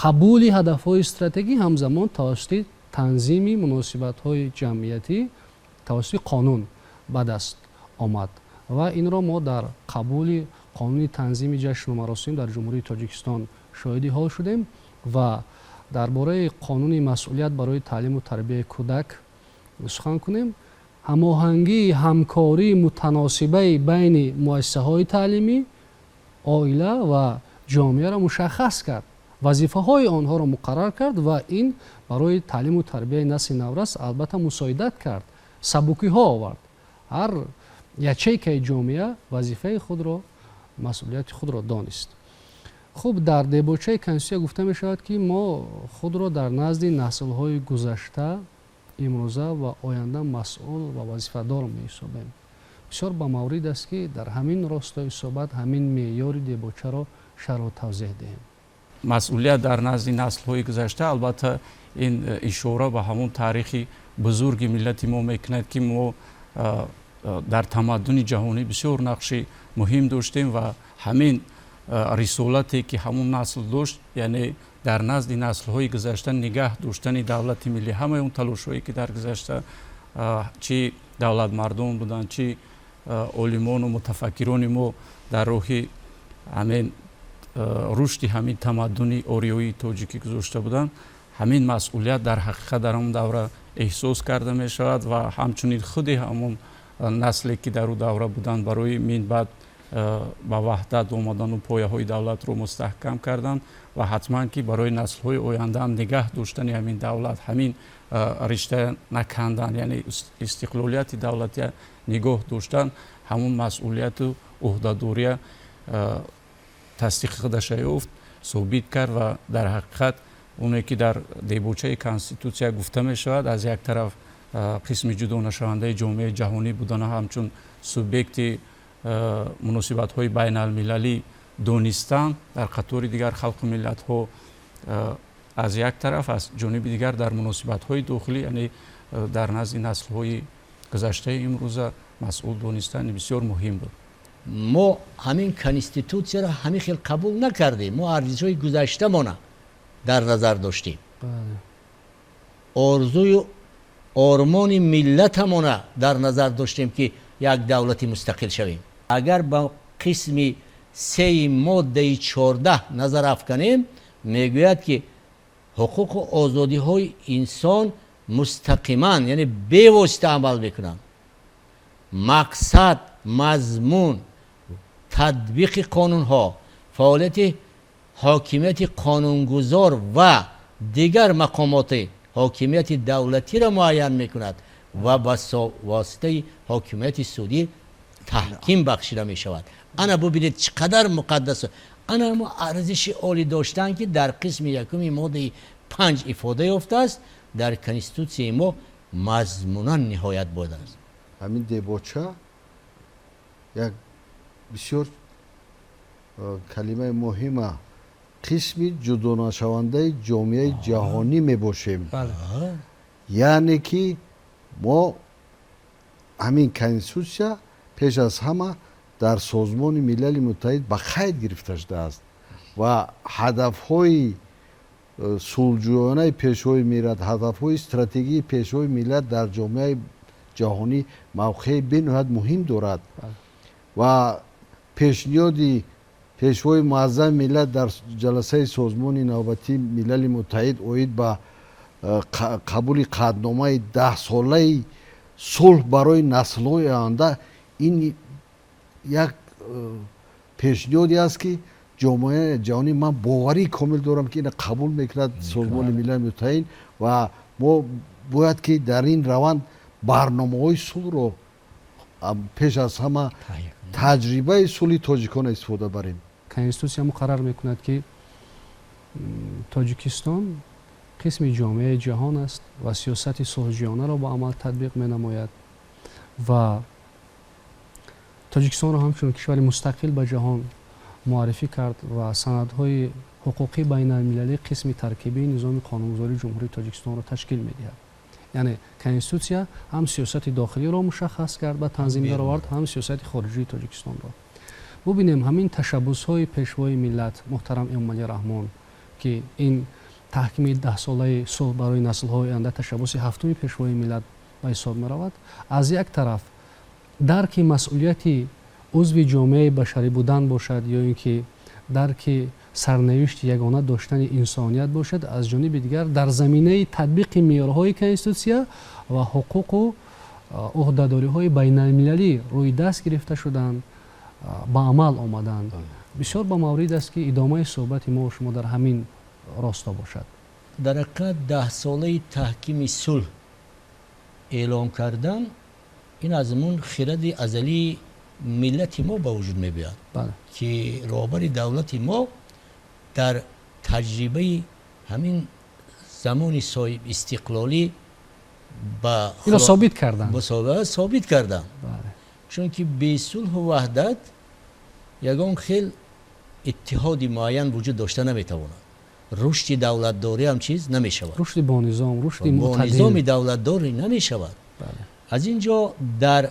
қабули ҳадафҳои стратегӣ ҳамзамон тавассути танзими муносибатҳои ҷамъиятӣ тавассути қонун ба даст омад. Ва инро мо дар қабули қонуни танзими ҷашну маросим дар Ҷумҳурии Тоҷикистон шоҳиди ҳол шудем. Ва дар бораи қонуни масъулият барои таълиму тарбияи кӯдак сухан кунем, ҳамоҳангии ҳамкории мутаносибаи байни муассисаҳои таълимӣ, оила ва ҷомеаро мушаххас кард, вазифаҳои онҳоро муқаррар кард ва ин барои таълиму тарбияи насли наврас албатта мусоидат кард, сабукиҳо овард. Ҳар ячейкаи ҷомеа вазифаи худро, масъулияти худро донист. Хуб, дар дебочаи Конститутсия гуфта мешавад, ки мо худро дар назди наслҳои гузашта, имрӯза ва оянда масъул ва вазифадор меҳисобем. Бисёр ба маврид аст, ки дар ҳамин ростои суҳбат ҳамин меъёри дебочаро шарҳу тавзеҳ диҳем. Масъулият дар назди наслҳои гузашта, албатта, ин ишора ба ҳамон таърихи бузурги миллати мо мекунад, ки мо дар тамаддуни ҷаҳонӣ бисёр нақши муҳим доштем. Ва ҳамин рисолате, ки ҳамон насл дошт, яъне дар назди наслҳои гузашта нигаҳ доштани давлати миллӣ, ҳамаи он талошҳое, ки дар гузашта чӣ давлатмардон буданд, чӣ олимону мутафаккирони мо дар роҳи ҳамин рушди ҳамин тамаддуни ориёии тоҷикӣ гузошта буданд, ҳамин масъулият дар ҳақиқат дар ҳамон давра эҳсос карда мешавад. Ва ҳамчунин худи ҳамон насле, ки дар ӯ давра буданд, барои минбаъд ба ваҳдат омадану пояҳои давлатро мустаҳкам кардан ва ҳатман ки барои наслҳои ояндаам нигаҳ доштани ҳамин давлат, ҳамин ришта накандан, яъне истиқлолияти давлатия нигоҳ доштан, ҳамон масъулияту ӯҳдадория тасдиқи худаша ёфт, собит кард. Ва дар ҳақиқат оне, ки дар дебочаи Конститутсия гуфта мешавад, аз як тараф қисми ҷудонашавандаи ҷомеаи ҷаҳонӣ будана, ҳамчун субъекти муносибатҳои байналмилалӣ донистан дар қатори дигар халқу миллатҳо аз як тараф, аз ҷониби дигар дар муносибатҳои дохилӣ, яъне дар назди наслҳои гузаштаи имрӯза масъул донистан бисёр муҳим буд. Мо ҳамин Конститутсияро ҳамин хел қабул накардем. Мо арзишҳои гузаштамона дар назар доштем, орзую ормони миллатамона дар назар доштем, ки як давлати мустақил шавем. Агар ба қисми сеи моддаи 14 назар афканем, мегӯяд, ки ҳуқуқу озодиҳои инсон мустақиман, яъне бевосита амал мекунанд. Мақсад, мазмун, татбиқи қонунҳо, фаъолияти ҳокимияти қонунгузор ва дигар мақомоти ҳокимияти давлатиро муайян мекунад ва ба воситаи ҳокимияти судӣ таҳким бахшида мешавад. Ана бубинед, чӣ қадар муқаддас. Ана ҳамо арзиши олӣ доштан, ки дар қисми якуми моддаи 5 ифода ёфтааст, дар Конститутсияи мо мазмунан ниҳоят будааст. Ҳамин дебоча як бисёр калимаи муҳима. Қисми ҷудонашавандаи ҷомеаи ҷаҳонӣ мебошем. Яъне ки мо ҳамин конститутсия пеш аз ҳама дар Созмони Милали Муттаҳид ба қайд гирифта шудааст ва ҳадафҳои сулҳҷӯёнаи Пешвои миллат, ҳадафҳои стратегии Пешвои миллат дар ҷомеаи ҷаҳонӣ мавқеи бениҳоят муҳим дорад. Ва пешниҳоди Пешвои муаззами миллат дар ҷаласаи Созмони навбатии Милали Муттаҳид оид ба қабули қатъномаи 10-солаи сулҳ барои наслҳои оянда, ин як пешниҳоде аст, ки ҷомеаи ҷаҳонӣ, ман боварии комил дорам, ки ина қабул мекунад Созмони Милали Муттаҳид. Ва мо бояд ки дар ин раванд барномаҳои сулҳро, пеш аз ҳама таҷрибаи сулҳи тоҷикона истифода барем. Конститутсия муқаррар мекунад, ки Тоҷикистон қисми ҷомеаи ҷаҳон аст ва сиёсати сулҳҷӯёнаро ба амал татбиқ менамояд ва Тоҷикистонро ҳамчун кишвари мустақил ба ҷаҳон муаррифӣ кард ва санадҳои ҳуқуқии байналмилалӣ қисми таркибии низоми қонунгузории Ҷумҳурии Тоҷикистонро ташкил медиҳад. Яъне конститутсия ҳам сиёсати дохилиро мушаххас кард, ба танзим даровард, ҳам сиёсати хориҷии Тоҷикистонро. Бубинем, ҳамин ташаббусҳои Пешвои миллат муҳтарам Эмомалӣ Раҳмон, ки ин таҳкими 10-солаи сулҳ барои наслҳои оянда ташаббуси ҳафтуми Пешвои миллат ба ҳисоб меравад, аз як тараф дарки масъулияти узви ҷомеаи башарӣ будан бошад ё ин ки дарки сарнавишти ягона доштани инсоният бошад, аз ҷониби дигар дар заминаи татбиқи меъёрҳои конститутсия ва ҳуқуқу ӯҳдадориҳои байналмилалӣ рӯи даст гирифта шуданд, ба амал омаданд. Бисёр ба маврид аст, ки идомаи суҳбати мо шумо дар ҳамин росто бошад. Дар ҳақиқат, 10-солаи таҳкими сулҳ эълон кардан, ин аз ҳамун хиради азалии миллати мо ба вуҷуд мебиёд, ки роҳбари давлати мо дар таҷрибаи ҳамин замони соҳибистиқлолӣ ба инро собит карданд. Собит карданд, чунки бесулҳу ваҳдат ягон хел иттиҳоди муайян вуҷуд дошта наметавонад, рушди давлатдорӣ ҳам чиз намешавад. Рушди бонизом, рушди бонизоми давлатдорӣ намешавад. Аз ин ҷо дар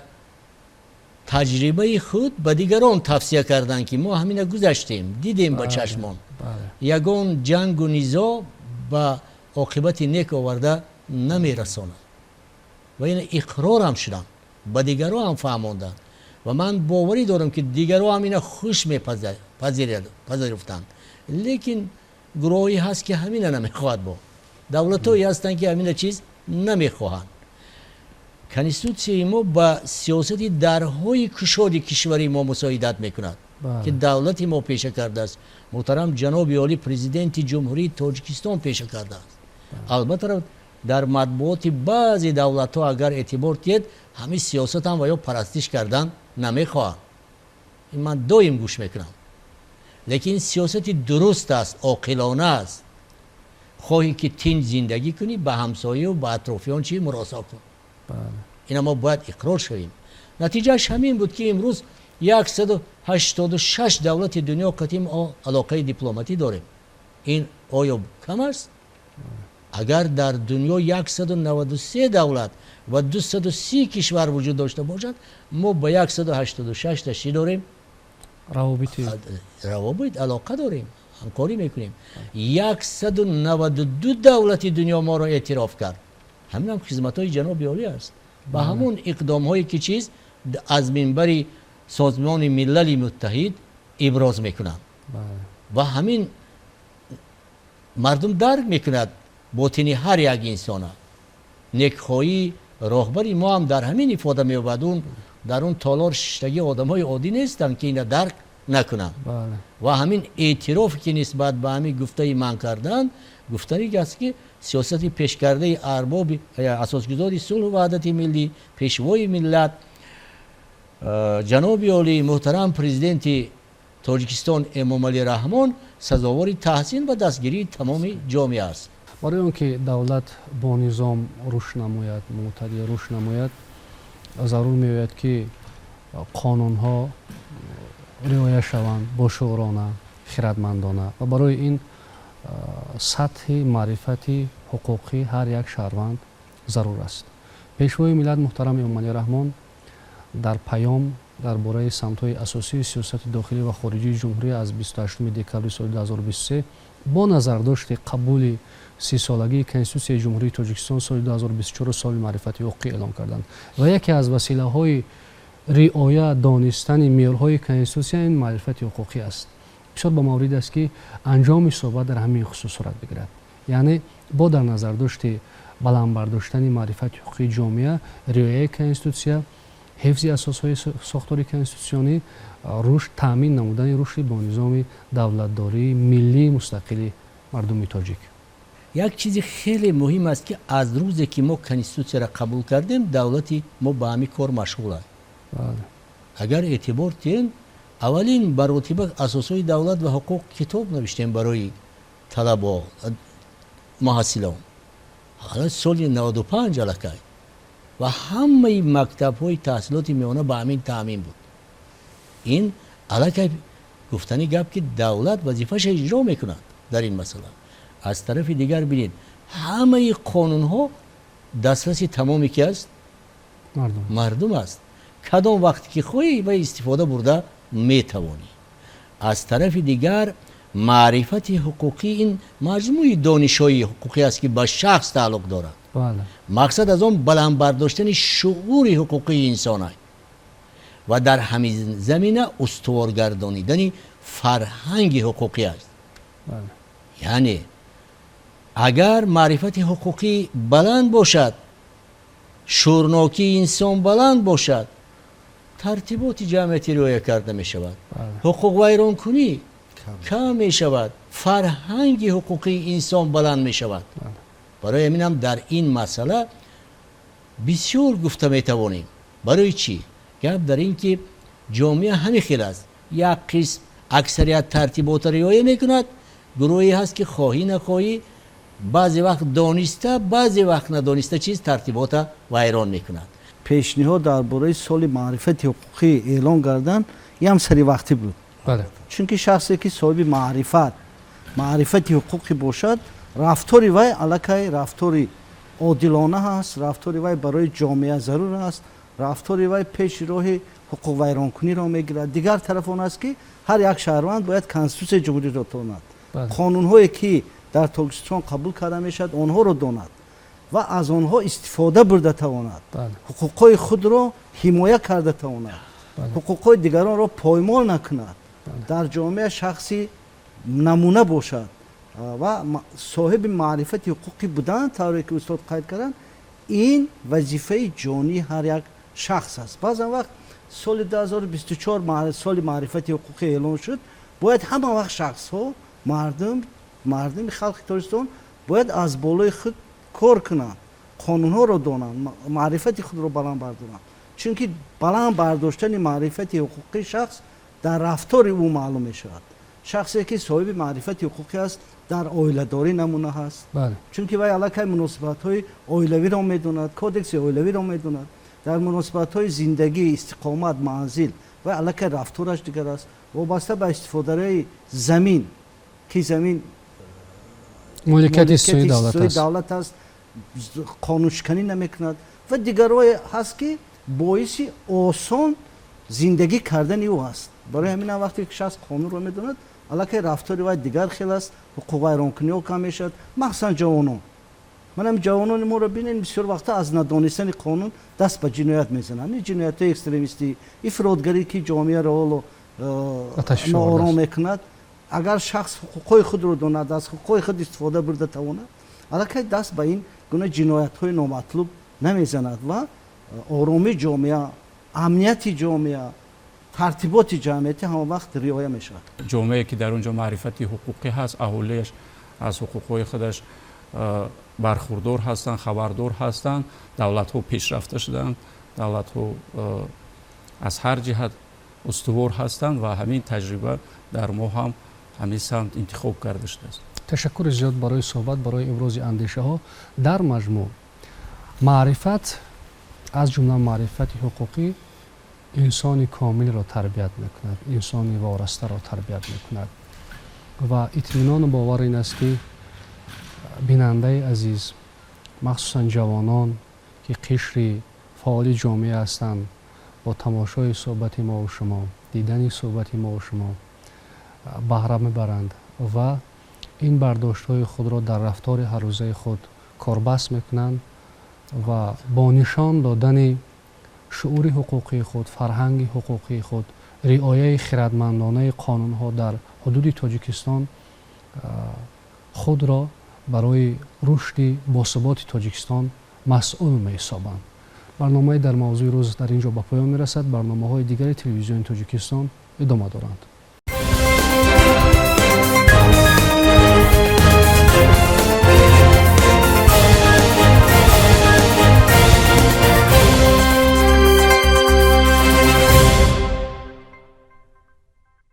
таҷрибаи худ ба дигарон тавсия карданд, ки мо ҳамина гузаштем, дидем ба чашмон, ягон ҷангу низо ба оқибати нек оварда намерасонад. Ва ина иқрорам шудам, ба дигарон ҳам фаҳмонданд ва ман боварӣ дорам, ки дигарон ҳам ина хуш мепазируфтанд. Лекин гурӯҳе ҳаст, ки ҳамина намехоҳад, бо давлатҳое ҳастанд, ки ҳамина чиз намехоҳанд. Конститутсияи мо ба сиёсати дарҳои кушоди кишвари мо мусоидат мекунад, ки давлати мо пеша кардааст, муҳтарам ҷаноби олӣ Президенти Ҷумҳурии Тоҷикистон пеша кардааст. Албатта, дар матбуоти баъзе давлатҳо агар эътибор диҳед, ҳамин сиёсатам ва ё парастиш кардан намехоҳанд. Ин ман доим гӯш мекунам, лекин сиёсати дуруст аст, оқилона аст. Хоҳӣ ки тинҷ зиндагӣ кунӣ, ба ҳамсояу ба атрофиён чӣ муросо кун. Ина мо бояд иқрор шавем. Натиҷааш ҳамин буд, ки имрӯз 186 давлати дунё қатъи алоқаи дипломатӣ дорем. Ин оё кам аст? Агар дар дунё 193 давлат ва 230 кишвар вуҷуд дошта бошад, мо ба 186 та чӣ дорем? Равобит, алоқа дорем, ҳамкорӣ мекунем. 192 давлати дунё моро эътироф кард. Ҳаминам хизматҳои ҷаноби олӣ аст, ба ҳамон иқдомҳое ки чиз аз минбари Созмони Милали Муттаҳид иброз мекунанд. Ва ҳамин мардум дарк мекунад ботини ҳар як инсона. Некхоҳии роҳбари мо ҳам дар ҳамин ифода меёбад. Он дар он толор шиштагии одамҳои оддӣ нестанд, ки ина дарк накунанд. Ва ҳамин эътирофе ки нисбат ба ҳамин гуфтаи ман карданд, гуфтани аст, ки сиёсати пешкардаи арбоби асосгузори сулҳу ваҳдати миллӣ, Пешвои миллат, ҷаноби олӣ муҳтарам Президенти Тоҷикистон Эмомалӣ Раҳмон сазовори таҳсин ва дастгирии тамоми ҷомеа аст. Барои он ки давлат бо низом рушд намояд, мӯътадил рушд намояд, зарур меояд, ки қонунҳо риоя шаванд бошуурона. Хиратмандона ва барои ин сатҳи маърифати ҳуқуқӣ ҳар як шаҳрванд зарур аст. Пешвои миллат муҳтарам Эмомалӣ Раҳмон дар паём дар бораи самтҳои асосии сиёсати дохилӣ ва хориҷии ҷумҳурӣ аз 28 декабри соли 2023 бо назардошти қабули 30-солагии Конститутсияи Ҷумҳурии Тоҷикистон соли 2024 соли маърифати ҳуқуқӣ эълон карданд ва яке аз василаҳои риоя донистани меъёрҳои Конститутсия ин маърифати ҳуқуқӣ аст. Бисёр ба маврид аст, ки анҷоми суҳбат дар ҳамин хусус сурат бигирад, яъне бо дар назардошти баланд бардоштани маърифати ҳуқуқии ҷомеа, риояи Конститутсия, ҳифзи асосҳои сохтори конститутсионӣ, рушд таъмин намудани рушди бо низоми давлатдории миллии мустақили мардуми тоҷик. Як чизи хеле муҳим аст, ки аз рӯзе ки мо Конститутсияро қабул кардем, давлати мо ба ҳамин кор машғул аст. Агар эътибор диҳем, аввалин маротиба асосҳои давлат ва ҳуқуқ китоб навиштем барои талабо, муҳассилон, соли 95 аллакай, ва ҳамаи мактабҳои таҳсилоти миёна ба ҳамин таъмин буд. Ин аллакай гуфтани гап, ки давлат вазифаша иҷро мекунад дар ин масъала. Аз тарафи дигар бинед, ҳамаи қонунҳо дастраси тамоми ки аст? Мардум аст. Кадом вақте ки хоҳӣ ва истифода бурда метавонӣ. Аз тарафи дигар, маърифати ҳуқуқӣ ин маҷмӯи донишҳои ҳуқуқӣ аст, ки ба шахс тааллуқ дорад. Мақсад аз он баланд бардоштани шуъури ҳуқуқии инсон аст ва дар ҳамин замина устувор гардонидани фарҳанги ҳуқуқӣ аст. Яъне агар маърифати ҳуқуқӣ баланд бошад, шуурнокии инсон баланд бошад, тартиботи ҷамъиятӣ риоя карда мешавад, ҳуқуқвайронкунӣ кам мешавад, фарҳанги ҳуқуқии инсон баланд мешавад. Барои ҳаминам дар ин масъала бисёр гуфта метавонем. Барои чӣ? Гап дар ин ки ҷомеа ҳамин хел аст: як қисм, аксарият тартиботро риоя мекунад, гурӯҳе ҳаст, ки хоҳӣ нахоҳӣ, баъзе вақт дониста, баъзе вақт надониста чиз тартибота вайрон мекунад. Пешниҳод дар бораи соли маърифати ҳуқуқӣ эълон кардан ям саривақтӣ буд, чунки шахсе ки соҳиби маърифати ҳуқуқӣ бошад, рафтори вай аллакай рафтори одилона ҳаст, рафтори вай барои ҷомеа зарур аст, рафтори вай пеши роҳи ҳуқуқвайронкуниро мегирад. Дигар тараф он аст, ки ҳар як шаҳрванд бояд Конститутсияи ҷумҳуриро донад, қонунҳое ки дар Тоҷикистон қабул карда мешавад, онҳоро донад ва аз онҳо истифода бурда тавонад, ҳуқуқҳои худро ҳимоя карда тавонад, ҳуқуқҳои дигаронро поймол накунад, дар ҷомеа шахси намуна бошад. Ва соҳиби маърифати ҳуқуқӣ будан, тавре ки устод қайд карданд, ин вазифаи ҷонии ҳар як шахс аст. Баъзан вақт соли 2024 соли маърифати ҳуқуқӣ эълон шуд. Бояд ҳама вақт шахсҳо, мардуми халқи Тоҷикистон бояд аз болои худ кор кунанд, қонунҳоро донанд, маърифати худро баланд бардоранд, чунки баланд бардоштани маърифати ҳуқуқии шахс дар рафтори ӯ маълум мешавад. Шахсе ки соҳиби маърифати ҳуқуқӣ аст, дар оиладорӣ намуна ҳаст, чунки вай аллакай муносибатҳои оилавиро медонад, кодекси оилавиро медонад. Дар муносибатҳои зиндагӣ, истиқомат, манзил вай аллакай рафтораш дигар аст. Вобаста ба истифодараи замин, ки замин моликияти сӯи давлат аст, қонуншиканӣ намекунад ва дигарое ҳаст, ки боиси осон зиндагӣ кардани ӯ аст. Барои ҳамин ҳам вақте ки шахс қонунро медонад, аллакай рафтори вай дигар хел аст, ҳуқуқвайронкуниҳо кам мешавад, махсусан ҷавонон. Манам ҷавонони моро бинед, бисёр вақта аз надонистани қонун даст ба ҷиноят мезананд. Ин ҷиноятҳои экстремистӣ, ифротгарӣ, ки ҷомеаро ҳоло ноором мекунад. Агар шахс ҳуқуқҳои худро донад, аз ҳуқуқҳои худ истифода бурда тавонад, аллакай даст ба ин гуна ҷиноятҳои номатлуб намезанад ва оромии ҷомеа, амнияти ҷомеа, тартиботи ҷамъиятӣ ҳама вақт риоя мешавад. Ҷомеае ки дар он ҷо маърифати ҳуқуқӣ ҳаст, аҳолиаш аз ҳуқуқҳои худаш бархурдор ҳастанд, хабардор ҳастанд, давлатҳо пешрафта шуданд, давлатҳо аз ҳар ҷиҳат устувор ҳастанд ва ҳамин таҷриба дар мо ҳам ҳамин самт интихоб карда шудааст. Ташаккури зиёд барои суҳбат, барои имрӯзи андешаҳо. Дар маҷмӯъ, маърифат, аз ҷумла маърифати ҳуқуқӣ, инсони комилро тарбият мекунад, инсони ворастаро тарбият мекунад. Ва итминону бовар ин аст, ки бинандаи азиз, махсусан ҷавонон, ки қишри фаъоли ҷомеа ҳастанд, бо тамошои суҳбати мову шумо, дидани суҳбати мову шумо баҳра мебаранд ва ин бардоштҳои худро дар рафтори ҳаррӯзаи худ корбаст мекунанд ва бо нишон додани шуъури ҳуқуқии худ, фарҳанги ҳуқуқии худ, риояи хиратмандонаи қонунҳо дар ҳудуди Тоҷикистон худро барои рушди босуботи Тоҷикистон масъул меҳисобанд. Барномаи «Дар мавзӯи рӯз» дар ин ҷо ба поён мерасад. Барномаҳои дигари Телевизиони Тоҷикистон идома доранд.